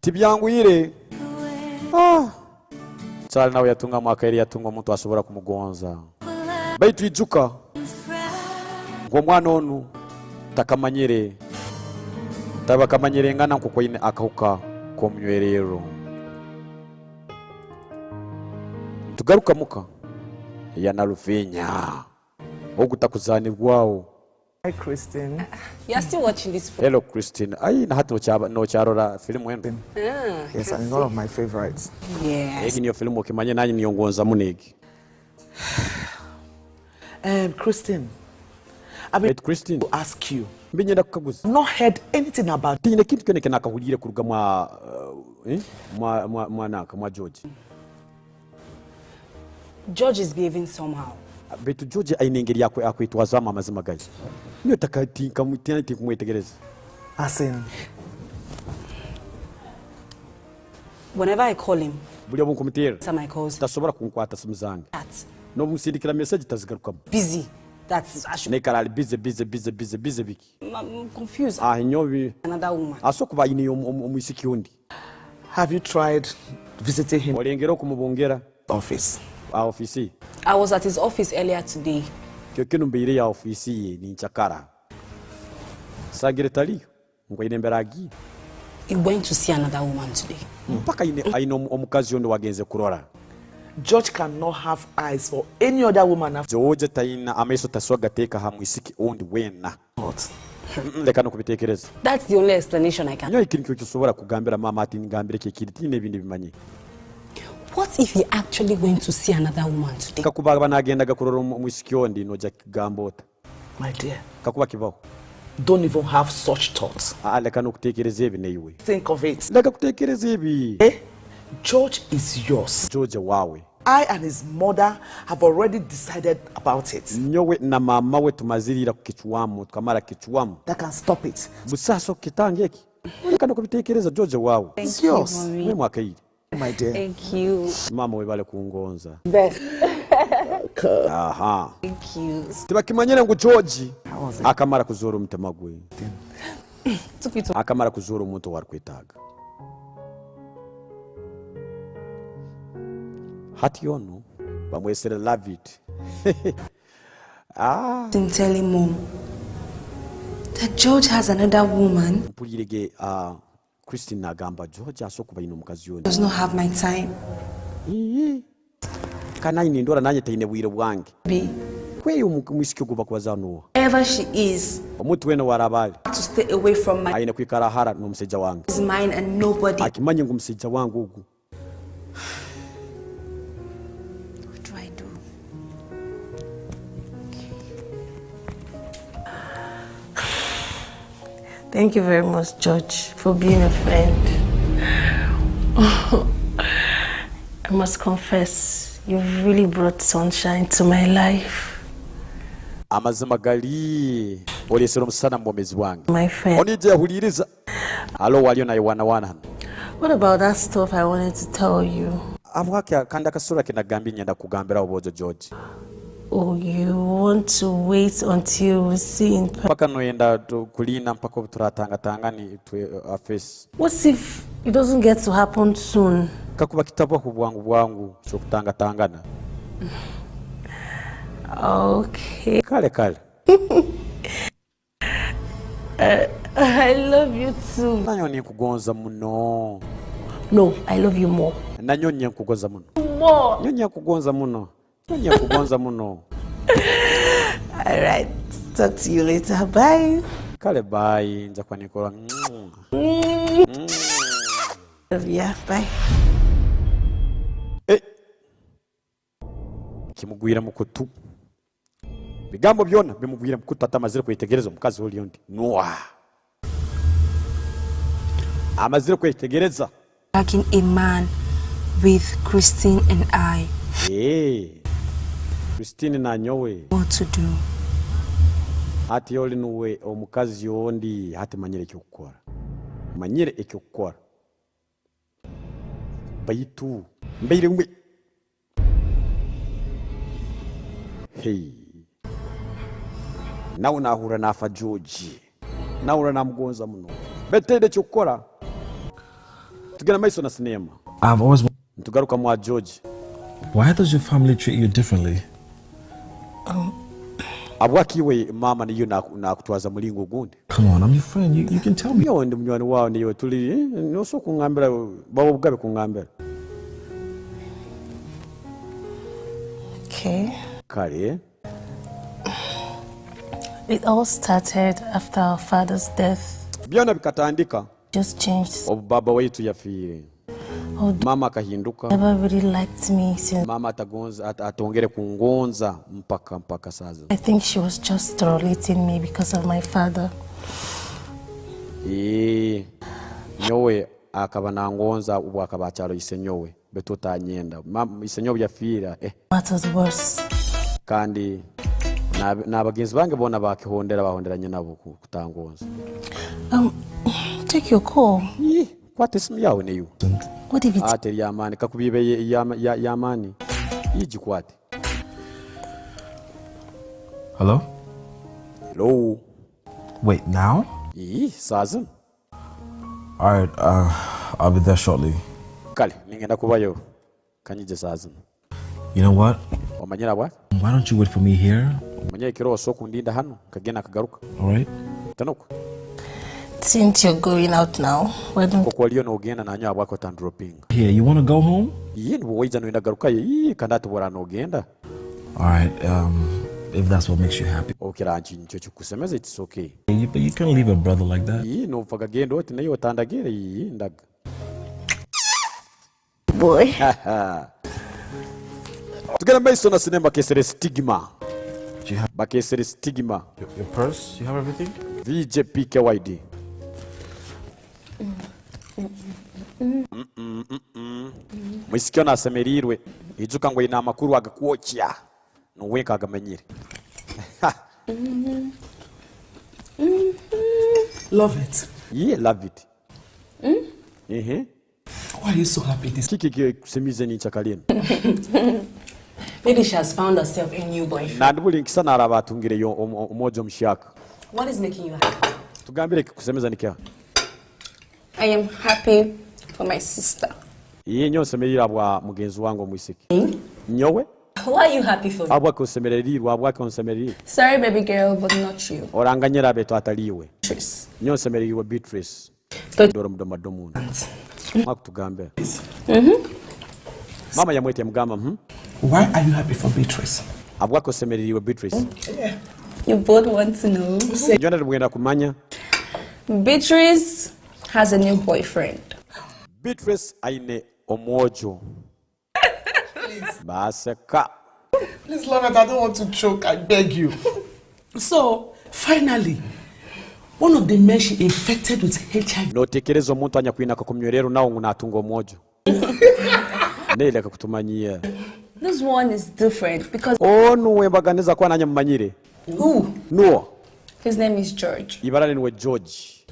Tibyangwire. Ah. Charlie nawe yatungamu akaire, yatunga omuntu asobora kumugonza. Baitu ijuka ngu omwana onu takamanyire, tabakamanyirengana nk'oku aine akahuka k'omunywererro. Nitugaruka muka ya Naluvinya ogutakuzaanibwaho. Hi, Christine. You're still watching this film? Hello, Christine. Ai, na hati nokyaba-, nokyarora filimu enu? Ah, yes, and it's one of my favorites. Yes. Egi niyo filimu okimanye, nanye niyo ngonza muno egi. Um, Christine, I've been Baitu Christine, to ask you. Mbinyenda kukaguza. Not heard anything about Tinyine kintu kyona ekyanakahuliire kuruga mwa, uh, eh? Mwa, mwa, mwa naka, mwa George. George is behaving somehow. Baitu George aine engeri akwe-, akwetwazaamu amazima gali. Nyowe taka-, tinkamu-, tin-, tinkumwetegereza. As in? Whenever I call him, buli obu nkumuteerra, answer my calls, tasobora kunkwata simu zange. That. N'obu musindikira message, tazigarukamu. Busy. That's, I should Naikara ali busy, busy, busy, busy, busy biki? I'm, I'm confused. Ah, nyowe bi- Another woman. Asobora kuba aine omu-, omu-, omwisiki ondi. Have you tried visiting him? Olengere okumubungera? Office. Ah, office. I was at his office earlier today. Kyo kinu mbaire ya office ye, nincakara. Sagire taliyo. Ngu aine embera agiire. He went to see another woman today. Mpaka aine, aine omu-, omukazi ondi wagenze kurora. George cannot have eyes for any other woman after George taina amaiso, tasobora gateeka ha mwisiki ondi weena. What? Mm, leka n'okubiteekereza. That's the only explanation I can. Nyowe eki nikyo kyosobora kugambira maama ati, "Ngambire ki ekindi, tinyine ebindi bimanyire." What if he actually went to see another woman today? Kakuba aba nagendaga kurora omu-, omwisiki ondi, noija kugamba ota? My dear, kakuba kibaho, don't even have such thoughts. Ah, leka n'okuteekereza ebi naiwe. Think of it. Leka kuteekereza ebi. Eh? George is yours. George waawe. I and his mother have already decided about it. Nyowe na maama we tumazire ira kukicwamu, tukamara kukicwamu. That can stop it. Busaho asobora kukitanga eki? Leka n'okubiteekereza, George waawe. It's yours. Iwe mwakaire. My dear. Thank you. Maama, webale kungonza. Best. Aha. Thank you. Tibakimanyire ngu George akamara kuzoora omutima gwe. Akamara kuzoora omuntu ow'arukwetaaga. Hati onu bamwesere Love It. Ah. Didn't tell him, Mom, that George has another woman. Mpulirege, ah, Christine nagamba, "George asobora kuba aine omukazi ondi." Does not have my time. Ii. Kandi nanye nindora nanye taine bwire bwange. Be. Kweyo omu-, omwisiki ogu bakubaza nuwe? Wherever she is, omuntu weena ow'araaba ali, to stay away from my, aine kwikara hara n'omusaija wange. Is mine and nobody. Akimanye ngu omusaija wange ogu. What do I do? Thank you very much, George, for being a friend. I must confess, you've really brought sunshine to my life. Amazima gali, olesere omusana mu bwomeezi bwange. My friend. Onu ija yahuliiriza. Haliho owaliyo nayewaanawaana hanu. What about that stuff I wanted to tell you? Habwaki kandi akasura ke nagambye nyenda kukugambiraho, bwojo George? Oh, you want to wait until we see in per- Paka noyenda tu-, kulinda mpaka obu turatangatangane itwe, uh, face. What if it doesn't get to happen soon? Kakuba kitabaho bwangu bwangu, ky'okutangatangana. Okay. Kale, kale. Uh, I love you too. Nanyowe ninkugonza muno. No, I love you more. Nanyowe ninkugonza muno. More. Nyowe ninkugonza muno. Nyowe ninkugonza muno. All right. Talk to you later. Bye. Kale, bye. Nja kuba ninkora. Mm. Love you. Bye. Eh. Kimugwire mukutu. Bigambo byona bimugwire mukutu, hati amazire kwetegereza omukazi oli ondi. Noah. Amazire kwetegereza. Dragging a man with Christine and I. Eh. Christine na nyowe. What to do? Hati oli nuwe omukazi ondi, hati manyire eky'okukora. Manyire eky'okukora. Baitu, mbaire ngwe. Hey. Nawe nahurra nafa George. Nahurra namugonza muno. Baitu taine eky'okukora. Tugenda maiso na sinema. I've always wa- Nitugaruka mwa George. Why does your family treat you differently? Um, Habwaki iwe maama niyo naku-, nakutwaza mulingo ogundi? Come on, I'm your friend. You, you can tell me. Nyowe ndi munywani waawe, niiwe tuli, eh, nosobora kungambira, baba obugabe kungambira. Okay. Kale. It all started after our father's death. Byona bikatandika. Just changed. Obu baba waitu yafiire. Oh, mama akahinduka. Never really liked me since. Mama atagonza, at-, atongere kungonza mpaka, mpaka saaha zinu. I think she was just tolerating me because of my father. Eh, nyowe akaba nangonza obu akaba akyali isenyowe, baitu otanyenda. Ma-, isenyowe obu yafiire, eh. Matters worse. Kandi na, na bagenzi bange boona bakihondera, bahondera nyina bo ku-, kutangonza. Um, take your call. Ih, kwata esimu yaawe naiwe. What if it's... Ah, teri y'amaani. Kakuba eba eye-, ey'ama-, ya, y'amaani, igikwate. Hello? Hello? Wait, now? Ih, saaha zinu. All right, uh, I'll be there shortly. Kale, ningenda kubayo. Kanyije saaha zinu. You know what? Omanyire habwaki? Why don't you wait for me here? Omanyire ekiro osobola kundinda hanu, nkagenda nkagaruka. All right. Tanuka. Since you're going out now, why don't... Nk'oku oliyo noogenda, nanyowe habwaki otandropinga? Here, you wanna go home? Ii, nubwo waija noyenda kugarukayo. Ii, kandi hati bw'oraaba noogenda. All right, um, If that's what makes you happy. Okira nki nikyo kikusemeza, it's okay. You, but you can't leave a brother like that. Ii, nofa kagenda oti, naye otandagire, ii, ndaga. Boy. Tugenda maiso na sinema bakesere Stigma. Do you have Bakesere Stigma. Your, your purse? You have everything? V J P K Y D. Mm-mm, mm-mm. Mwisiki onu asemeriirwe. Ijuka ngu aine amakuru agakwokya. Nuwe wenka agamanyire. Love it. Yeah, love it. Mm? Ehe. Why are you so happy this? Kiki ekikusemiize nyenkyakara enu? Maybe she has found herself a new boyfriend. Nandi buli nkisa naraba atungireyo om-, om-, omwojo omuhyaka. What is making you happy? Tugambire ekikusemeza nikiha? I am happy for my sister. Iye, nyowe nsemeriire habwa mugenzi wange omwisiki. Hmm? Nyowe? Why are you happy for me? Habwaki osemeriirwe? Habwaki onsemeriire? Sorry, baby girl, but not you. Oranganyira baitu atali iwe. Beatrice. Nyowe nsemeriirwe Beatrice. But Dora mudomadomu. Mwakutugambira. Mm-hmm. Mama yamweta yamugamba, hmm? Why are you happy for Beatrice? Habwaki osemeriirwe Beatrice? Yeah. You both want to know. Nyowe nali bwenda kumanya. Beatrice has a new boyfriend. Beatrice aine omwojo. Baseka. Please, Lovett, I don't want to choke, I beg you. So, finally, one of the men she infected with H I V. Notekereza omuntu anyakwina akakumyo leero nawe ngu natunga omwojo? Naye leka kutumanyiira. This one is different because Onu wembaganiza kuba nanye mumanyire. Who? Nuwe. His name is George. Ibara lye nuwe George.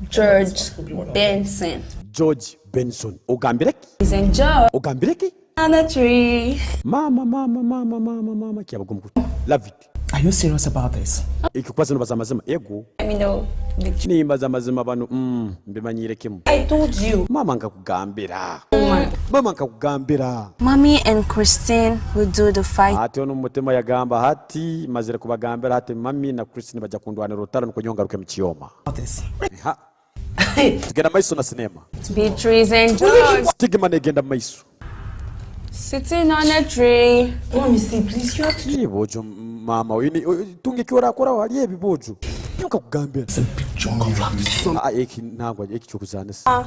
George Benson. George Benson. Ogambire ki? He's enjoying Ogambire ki? On a tree. Mama, mama, mama, mama, mama, kyabaga omukutu. Love it. Are you serious about this? Ekyo kwaza nobaza amazima? Ego. Let me know. Nimbaza amazima banu, mm, mbimanyiire kimu. I told you. Mama nkakugambira. Oh my. Mama nkakugambira. Mommy and Christine will do the fight. Hati onu mumutima yagamba hati, mazire kubagambira hati, mami na Christine bajja kundwanira orutaro nukwo nyowe ngaruke mu kyoma. What is? Ha. Tugenda maiso na sinema. Beatrice and George. Stigma negenda maiso. Sitting on a tree. Mommy, see, please, you have to Ni bojo, mama, oine, o-, tunga eki orakoraho hali ebi bojo. Nyowe nkakugambira. It's a big joke. You have to Ah, eki nangwa, eki kyokuzanisa. Ah.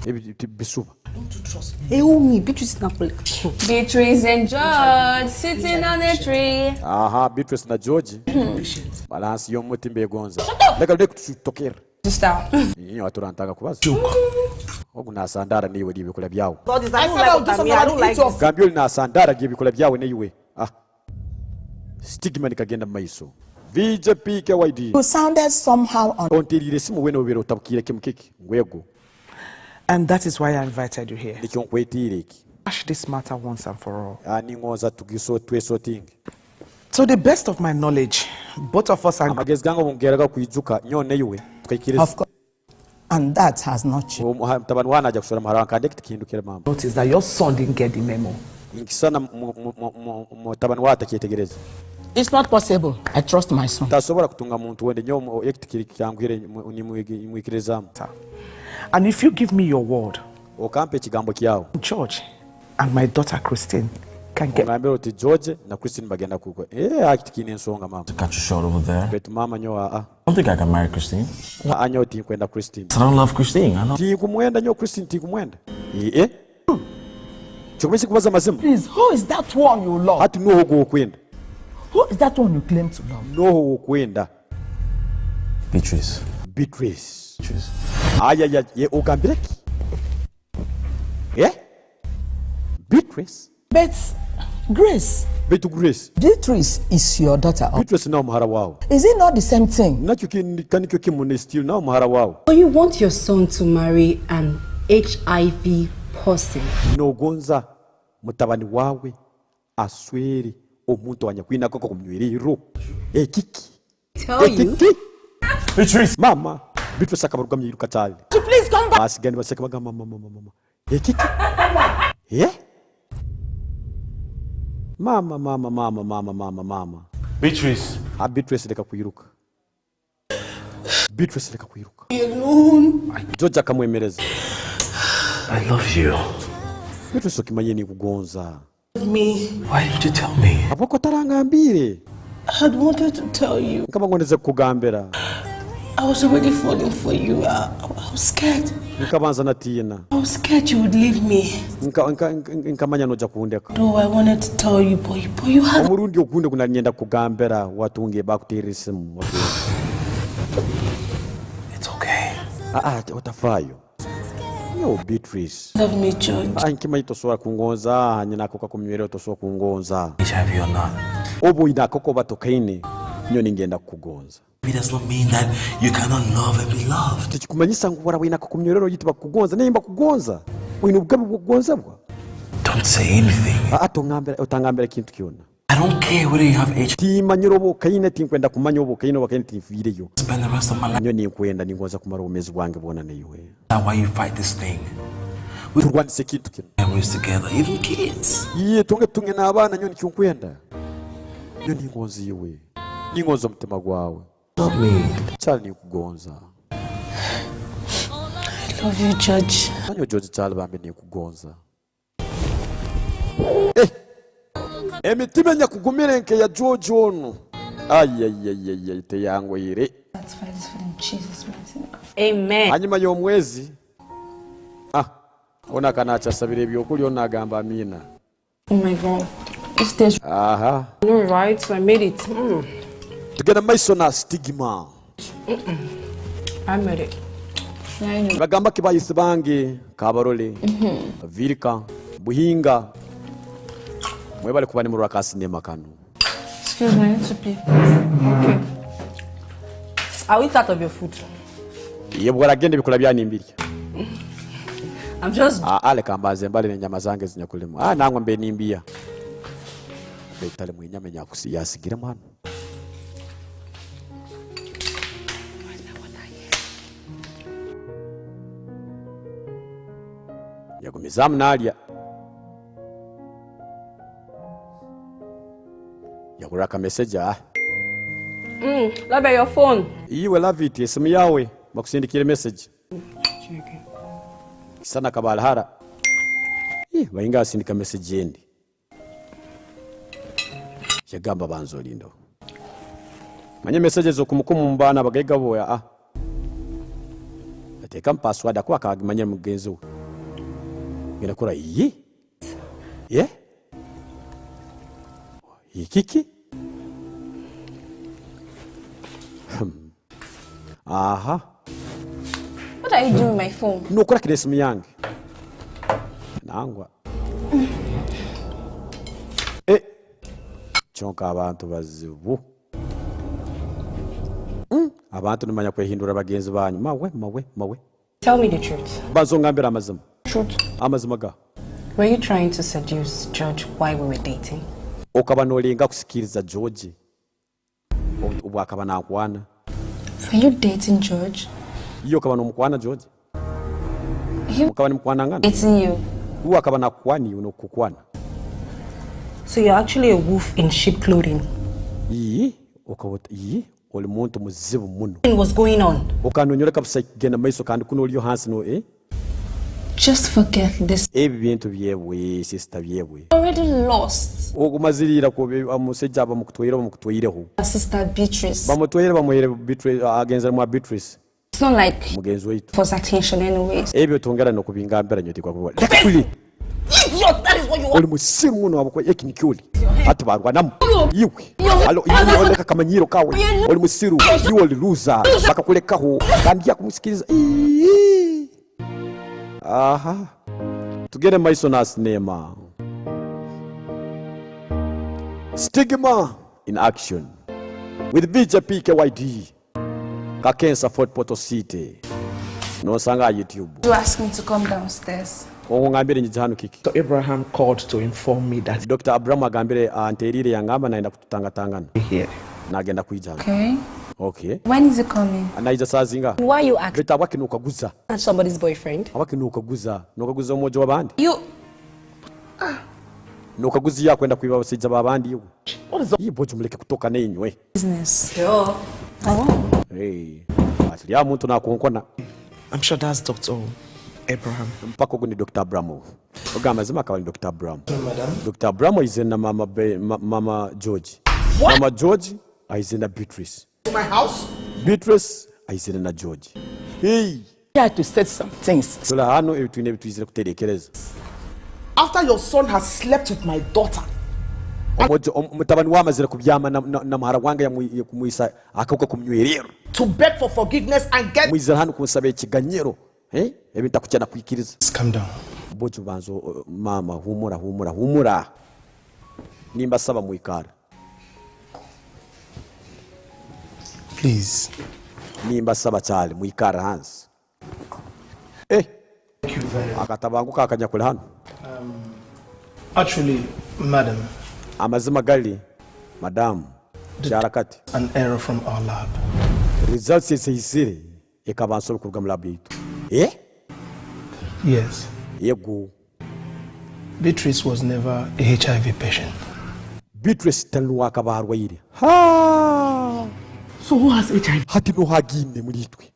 Ebi ti-, bisuba. Don't you trust me? Eh, umi, Beatrice na kule. Beatrice and George sitting on a tree. Aha, Beatrice na George. Balansi y'omuti mbegonza. Leka, leka tushutokera. Sister. Inyo aturantanga kubaza. Ogu nasandara niwe lyebikula byawe. God is I said I'll do something, I don't like this. Gambi oli nasandara lyebikula byawe niwe. Ah. Stigma nikagenda mu maiso. V J P K Y D. You sounded somehow on Onterire simu wena obere otabukire kimu kiki. Ngwego. And that is why I invited you here. Nikyo nkwetiire eki. Hush this matter once and for all. Ah, ningonza tugiso-, twesotinge. To the best of my knowledge, both of us are Amagezi gange obu ngeraga kwijuka, nyowe naiwe, tukaikiriza. Of course. And that has not changed. Omu-, ha-, mutabani wange naija kuswera muhara wange, kandi eki tikihindukire, mama. Notice that your son didn't get the memo. Nkisana mu-, mu-, mu-, mu-, mutabani wawe atakyetegereza. It's not possible. I trust my son. Tasobora kutunga muntu wendi. Nyowe omu-, eki tikiri kyanguhire, mu-, nimwigi-, nimwikirizaamu. And if you give me your word, Okampa ekigambo kyawe. George and my daughter Christine can get Ongambira oti George na Christine bagenda kukwa. Eh, haki tikiine nsonga, mama. To cut you short over there. Baitu mama, nyowe, ah, ah. I don't think I can marry Christine. Ah, ah, nyowe tinkwenda Christine. I don't love Christine. I don't Tinkumwenda nyowe Christine, tinkumwenda. Eh, eh. Kyokumanyisa kubaza amazima. Please, who is that one you love? Hati nuho gwokwenda? Who is that one you claim to love? Nuho wokwenda? Beatrice. Beatrice. Beatrice. Aya, ya, ye, ogambire ki? Eh? Beatrice? But Grace. Baitu Grace. Beatrice is your daughter. Beatrice nawe muhara wawe. Is it not the same thing? Nakyo ki-, ka nikyo kimu ne still nawe muhara wawe. So you want your son to marry an H I V person? Nogonza mutabani wawe aswere omuntu anyakwina akakooko munywere iro? Ekiki? Tell you. Ekiki? Beatrice. Mama, Beatrice akabarugamu yairuka kyali. Please come back. Basigaye nibaseka bagamba, "Mama, mama, mama." Ekiki? Eh? Mama, mama, mama. Beatrice. Ah, Beatrice, leka kwiruka. Beatrice, leka kwiruka. George akamwemereza. I love you. Beatrice, okimanye ninkugonza. Me. Why didn't you tell me? Habwaki otarangambiire? I had wanted to tell you. Nkaba ngondize kukugambira. I was already falling for you. I, I was scared. Nkaba nza natiina. I was scared you would leave me. Nka-, nka-, nka-, nkamanya noija kundeka. Though I wanted to tell you, boy, boy, you had Omurundi ogundi ogu nali nyenda kukugambira, watunga bakuteera esimu. It's okay. Ah, ah, otafaayo. Yo, Beatrice. Love me, George. Ah, nkimanyi tosobora kungonza, nyina akako kakunyweraho tosobora kungonza. H I V or not. Obu oine akako oba tokaine, nyowe ningenda kukugonza. It does not mean that you cannot love and be loved. Tikikumanyisa ngu oraaba oine akako kunyweraho oitu bakugonza, naye mbakugonza. Oine obugabe bw'okugonzebwa. Don't say anything. Ah, ah, tongambira, otangambira kintu kyona. I don't care whether you have H I V. Timanyire obu okaine, tinkwenda kumanya obu okaine, obu okaine tinfiireyo. Spend the rest of my life. Nyowe ninkwenda, ningonza kumara obwomeezi bwange bwona naiwe. That's why you fight this thing. We Turwanise ekintu kinu. Families together, even kids. Iye, tunge, tunge n'abaana, nyowe nikyo nkwenda. Nyowe ningonza iwe. Ningonza omutima gwawe. Love me. Charlie, ninkugonza. I love you, George. Nanyowe George Charlie bambi ninkugonza. Eh! Emitima enyakugumire nk'eya George onu. Ai, ai, ai, ai, ai, teyangoire. That's why this food in Jesus' mighty name. Amen. Hanyuma y'omwezi, ah, onu akanakyasabira ebyokulya, onu nagamba, "Amiina." Oh my God. This tastes Aha. No, right? So I made it. Mm. Tugenda mu maiso na Stigma. I made it. Bagamba ki bayisi bange, Kabarole, Virika, Buhinga. Mwebale kuba nimurora ka sinema kanu. Excuse me, I need to pee. Okay. I'll eat out of your food. Iye bworagenda ebikula byanyu nimbirya. I'm just Ah, ah, leka mbanze mbale n'enyama zange ezinyakulimu. Ah, nangwa mbe nimbiya. Baitu talimu enyama enyakusi-, yasigiremu hanu. Yagumizaamu nalya. Yahurra akameseji, ah. Mm, love your phone. Iwe, love it, esimu yawe, bakusindikire message. Sana kabalahara. Ih, bainga asindika message endi. Yagamba, "Banza olindeho." Manya message ez'okumukumu mu baana abagaiga bo, ah. Atekamu password, akuba akagimanyira mugenzi we. Ngenda kura, "Yi? Ye? Yi kiki?" Hmm. Aha. What are you doing with my phone? Nokora ki n'esimu yange? Nangwa. Eh. Kyonka abantu bazibu. Mm, abantu nimanya kwehindura bagenzi banyu. Mawe, mawe, mawe. Tell me the truth. Banza ongambire amazima. Truth. Amazima ga? Were you trying to seduce George while we were dating? Okaba nolenga kusikiriza George obu, obu akaba nankwana? Were you dating George? Iwe okaba nomukwana George? Him Mukaba nimukwanangana? Dating you. Uwe akaba nakukwana iwe nokukwana? So you're actually a wolf in sheep clothing. Ii, okaba ot-, ii, oli muntu muzibu muno. What was going on? Okaba nonyoleka busa kugenda maiso kandi kunu oliyo hansi no, eh? Just forget this. Ebi bintu byebwe, sister byebwe. Already lost. Ogumazire ira ku, omusaija bamukutwaireho, bamukutwaireho. Sister Beatrice. Bamutwaire, bamuhaire Beatrice, agenzere mwa Beatrice. It's not like Mugenzi waitu. Force attention anyways. Ebyo tongera n'okubingambira nyowe tikwakuba. Idiot, that is what you want. Oli musiru muno habwokuba eki nikyo oli. Hati barwanamu. Iwe. Alo, iwe oleka akamanyiro kawe. Oli musiru. Iwe oli loser. Bakakulekaho. Kandi yakumusikiriza. Ii. Aha. Tugende maiso na sinema. Stigma in action. With V J P K Y D. Kakensa, Fort Portal City. Nonsanga ha YouTube. You ask me to come downstairs. Ongambire nyija hanu kiki? So Abraham called to inform me that Doctor Abraham agambire, ah, anteriire yangamba nayenda kututangatangana. Here. Nagenda kwija hanu. Okay. Okay. When is he coming? Naija saaha zingaha? Why you ask Baitu habwaki nokaguza? Somebody's boyfriend. Habwaki nokaguza? Nokaguza omwojo w'abandi? You Nokaguza iyo akwenda kwiba abasaija b'abandi iwe? What is Ii, bojo muleke kutoka nainywe. Business. Yo. Oh. Hey. Ati lya muntu nakonkona. I'm sure that's Doctor O. Abraham. Mpaka ogu ni Dokita Abraham ogu. Ogu amazima akaba ni Dokita Abraham. Madam. Dokita Abraham aizire na mama, Be- ma, mama George. What? Mama George aizire na Beatrice. To my house. Beatrice aizire na George. Hey! Here to set some things. Tula hanu, ebi twine ebi twizire kuterekereza. After your son has slept with my daughter, Omojo- om- mutabani we amazire kubyama na, na, na muhara wange yamu- yakumwisa akahuka kumunywererwa. To beg for forgiveness and get. Mwizire hanu kunsaba ekiganyiro. Eh? Ebi ntakukya na kwikiriza. Just calm down. Bojo banzo, uh, mama, humura, humura, humura. Nimbasaba mwikara. Please. Nimbasaba kyali, mwikara hansi. Eh. Akatabanguka akanyakuli hanu. Actually, madam. Amazima gali, madam. Kyara kati. An error from our lab. Results ezaizire. Ekaba nsobi kuruga mu lab yaitu. Eh? Yes. Yego. Beatrice was never a H I V patient. Beatrice tali nuwe akaba arwaire. Ha! So who has H I V? Hati nuha agiine muli itwe?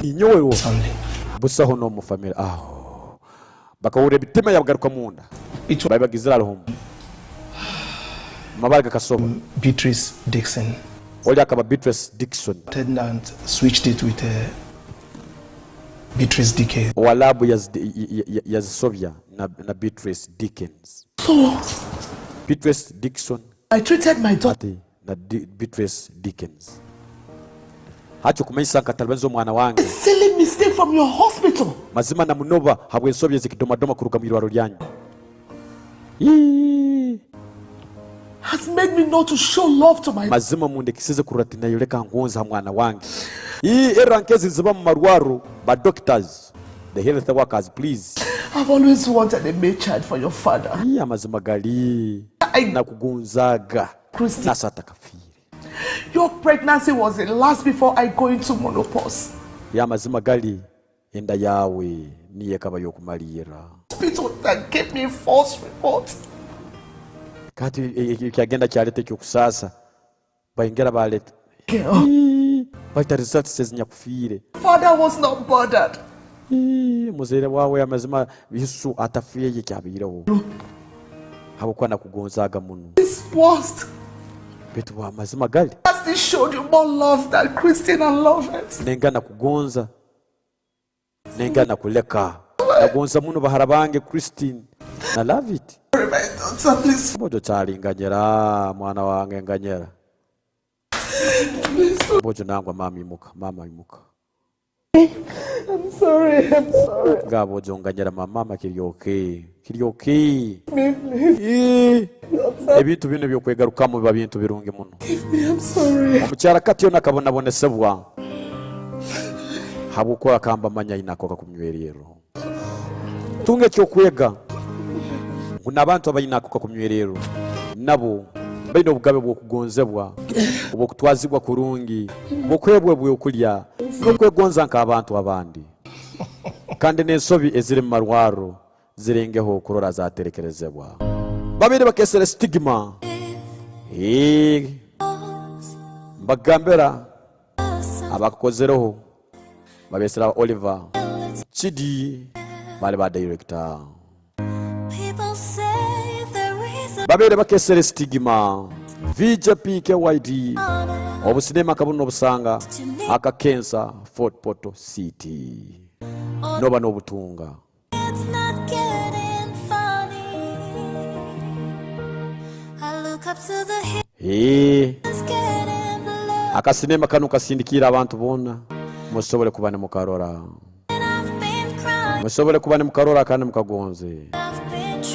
Ninyowe wo. Something. Busaho n'omu family aho. Bakahurra emitima yabagaruka munda. Baibaga Israel home. Mabara gakasoba. Beatrice Dixon. Oli akaba Beatrice Dixon. Attendant switched it with uh, Beatrice Dickens. Owa laabu yaz- y- y- y- yazisobya na, na Beatrice Dickens. So, Beatrice Dixon I treated my daughter. Ati na Di- Beatrice Dickens. Hati okumanyisa nkatalibaniza omwana wange. Silly mistake from your hospital. Mazima namunoba habw'ensobi ezikidomadoma kuruga mu irwarro lyanyu. Ii. Has made me not to show love to my. Mazima mundekisize kurora tinayoleka ngonzi ha mwana wange. Ii, erra nkezi nziba mu marwarro, ba doctors, the health workers, please. I've always wanted a male child for your father. Ii, amazima gali. I- Nakugonzaga. Christy. Nasa atakafiire. Your pregnancy was the last before I go into menopause. Ya mazima gali, enda yaawe niyo ekaba y'okumalirra. Hospital that gave me false reports. Kati e- e- ekyagenda kyaleeta eky'okusaasa, baingira baleeta. Girl. Ii, baita results ezinyakufiire. Father was not bothered. Ii, muzaire waawe amazima Yesu atafeeye kyabaireho. Habwokuba nakugonzaaga muno. This was Baitu bwa mazima gali. As they showed you more love than Christine and Lovett. Nenga nakugonza. Nenga nakuleka. Nagonza muno bahara bange Christine na Lovett. Sorry, my daughter, please. Bojo kyali nganyera, mwana wange nganyera. Bojo nangwa mama imuka, mama imuka. I'm sorry, I'm sorry. Gabo ojonganyira mama, mama, kiri okay. Kiri okay. Me, please. Eh, ebintu binu ebyokwegarukamu biba bintu birungi muno. Give me, I'm sorry. Omukyara kati yona akabonabonesebwa. Habwokuba akamba manya aina ako akakunywererwa. Tunga ekyokwega ngu n'abantu abaine ako kakunywererwa nabo baine obugabe bw'okugonzebwa, obw'okutwazibwa kurungi, bw'okuheebwa ebyokulya, n'okwegonza nk'abantu abandi. Kandi n'ensobi eziri mu marwarro zirengeho kurora zaterekerezebwa. Babaire bakesere stigma. Eh, mbagambira abakakozereho. Babesera Oliver Chidi, bali ba director. Babaire bakesere stigma. V J P K Y D. Obusinema akabunu nobusanga akakensa Fort Portal City. Noba nobutunga. Eh. Akasinema kanu nkasindikiire abantu boona, musobole kuba nimukarora. Musobole kuba nimukarora kandi mukagonze.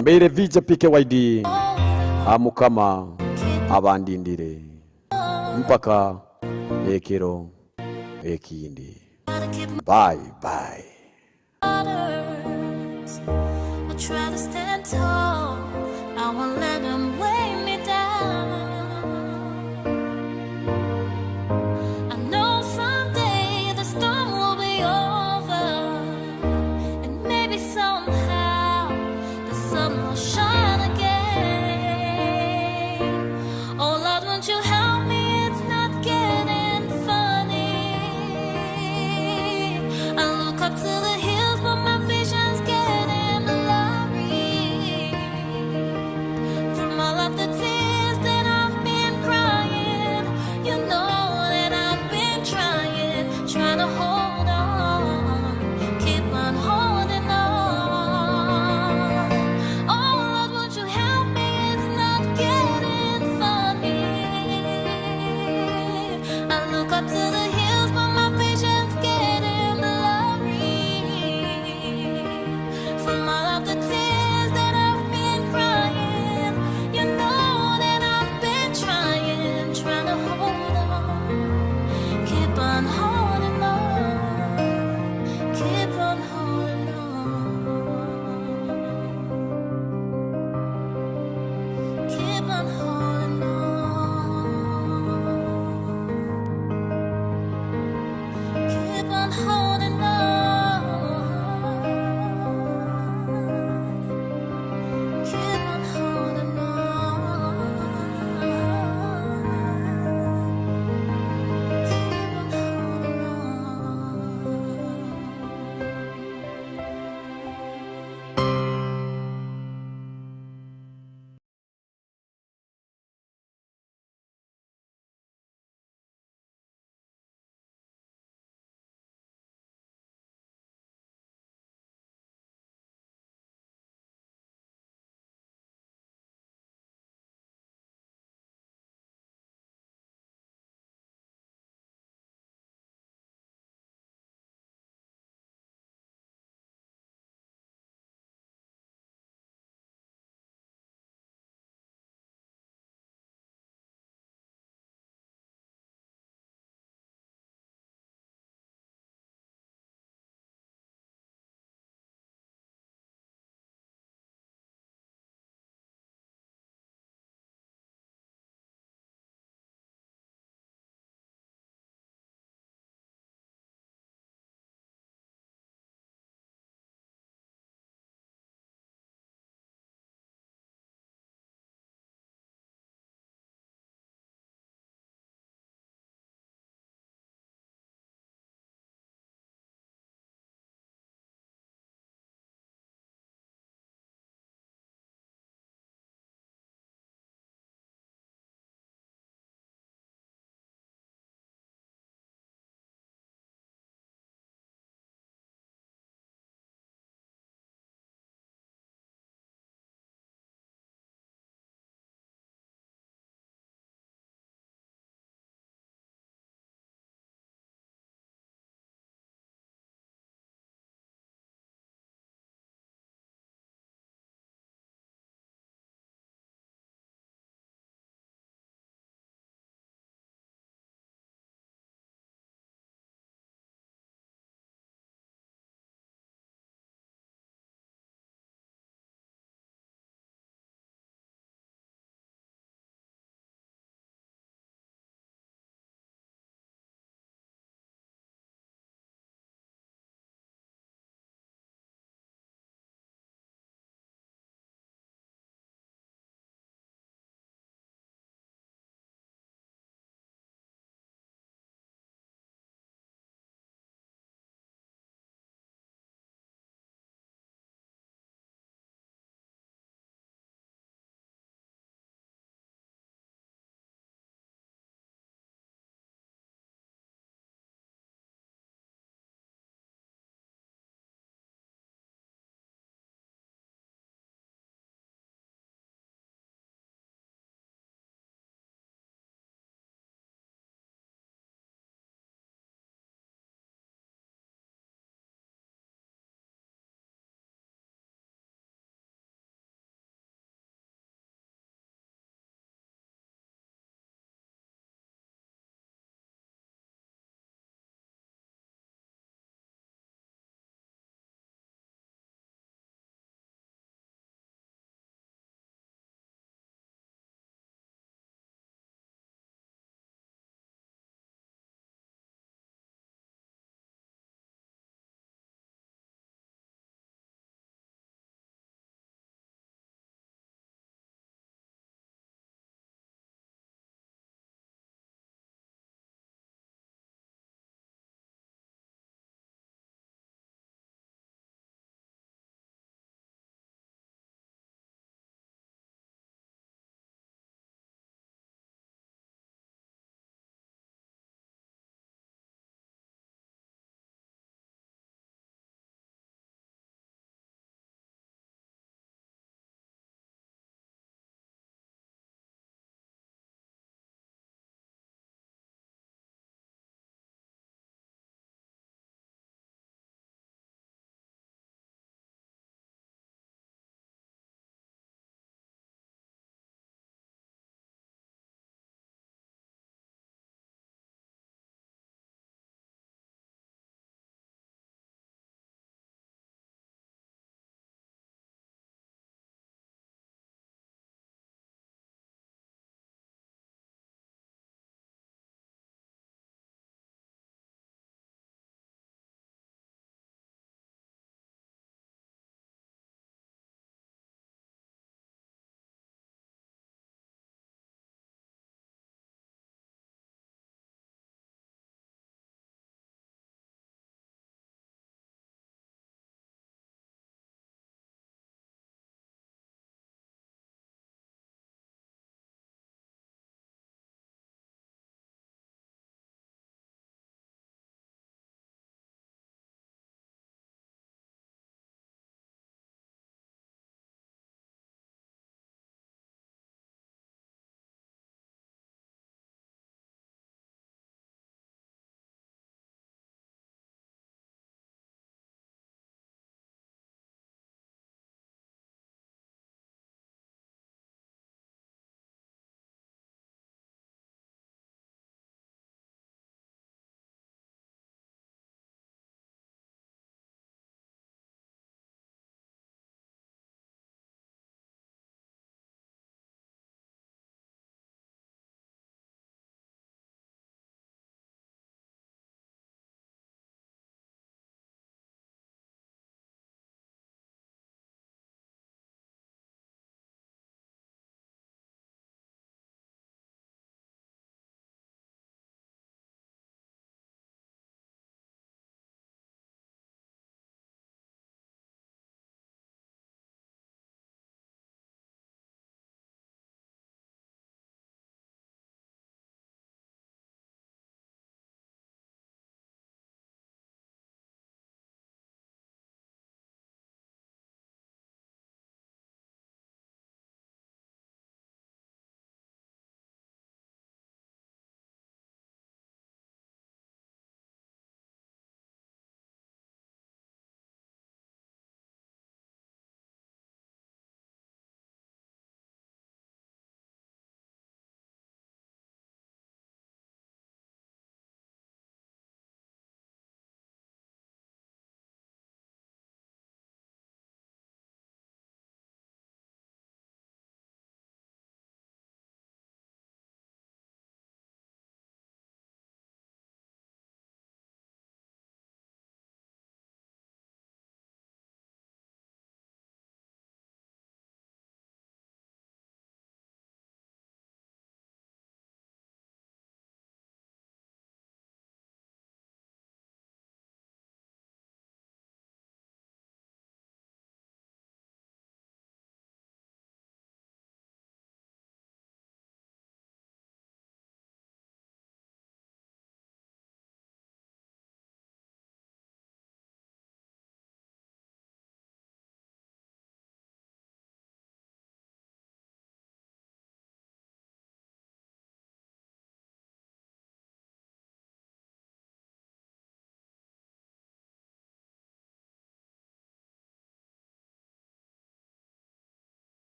Mbaire V J P K Y D, ha Mukama abandindire. Mpaka ekiro ekindi. Bye, bye.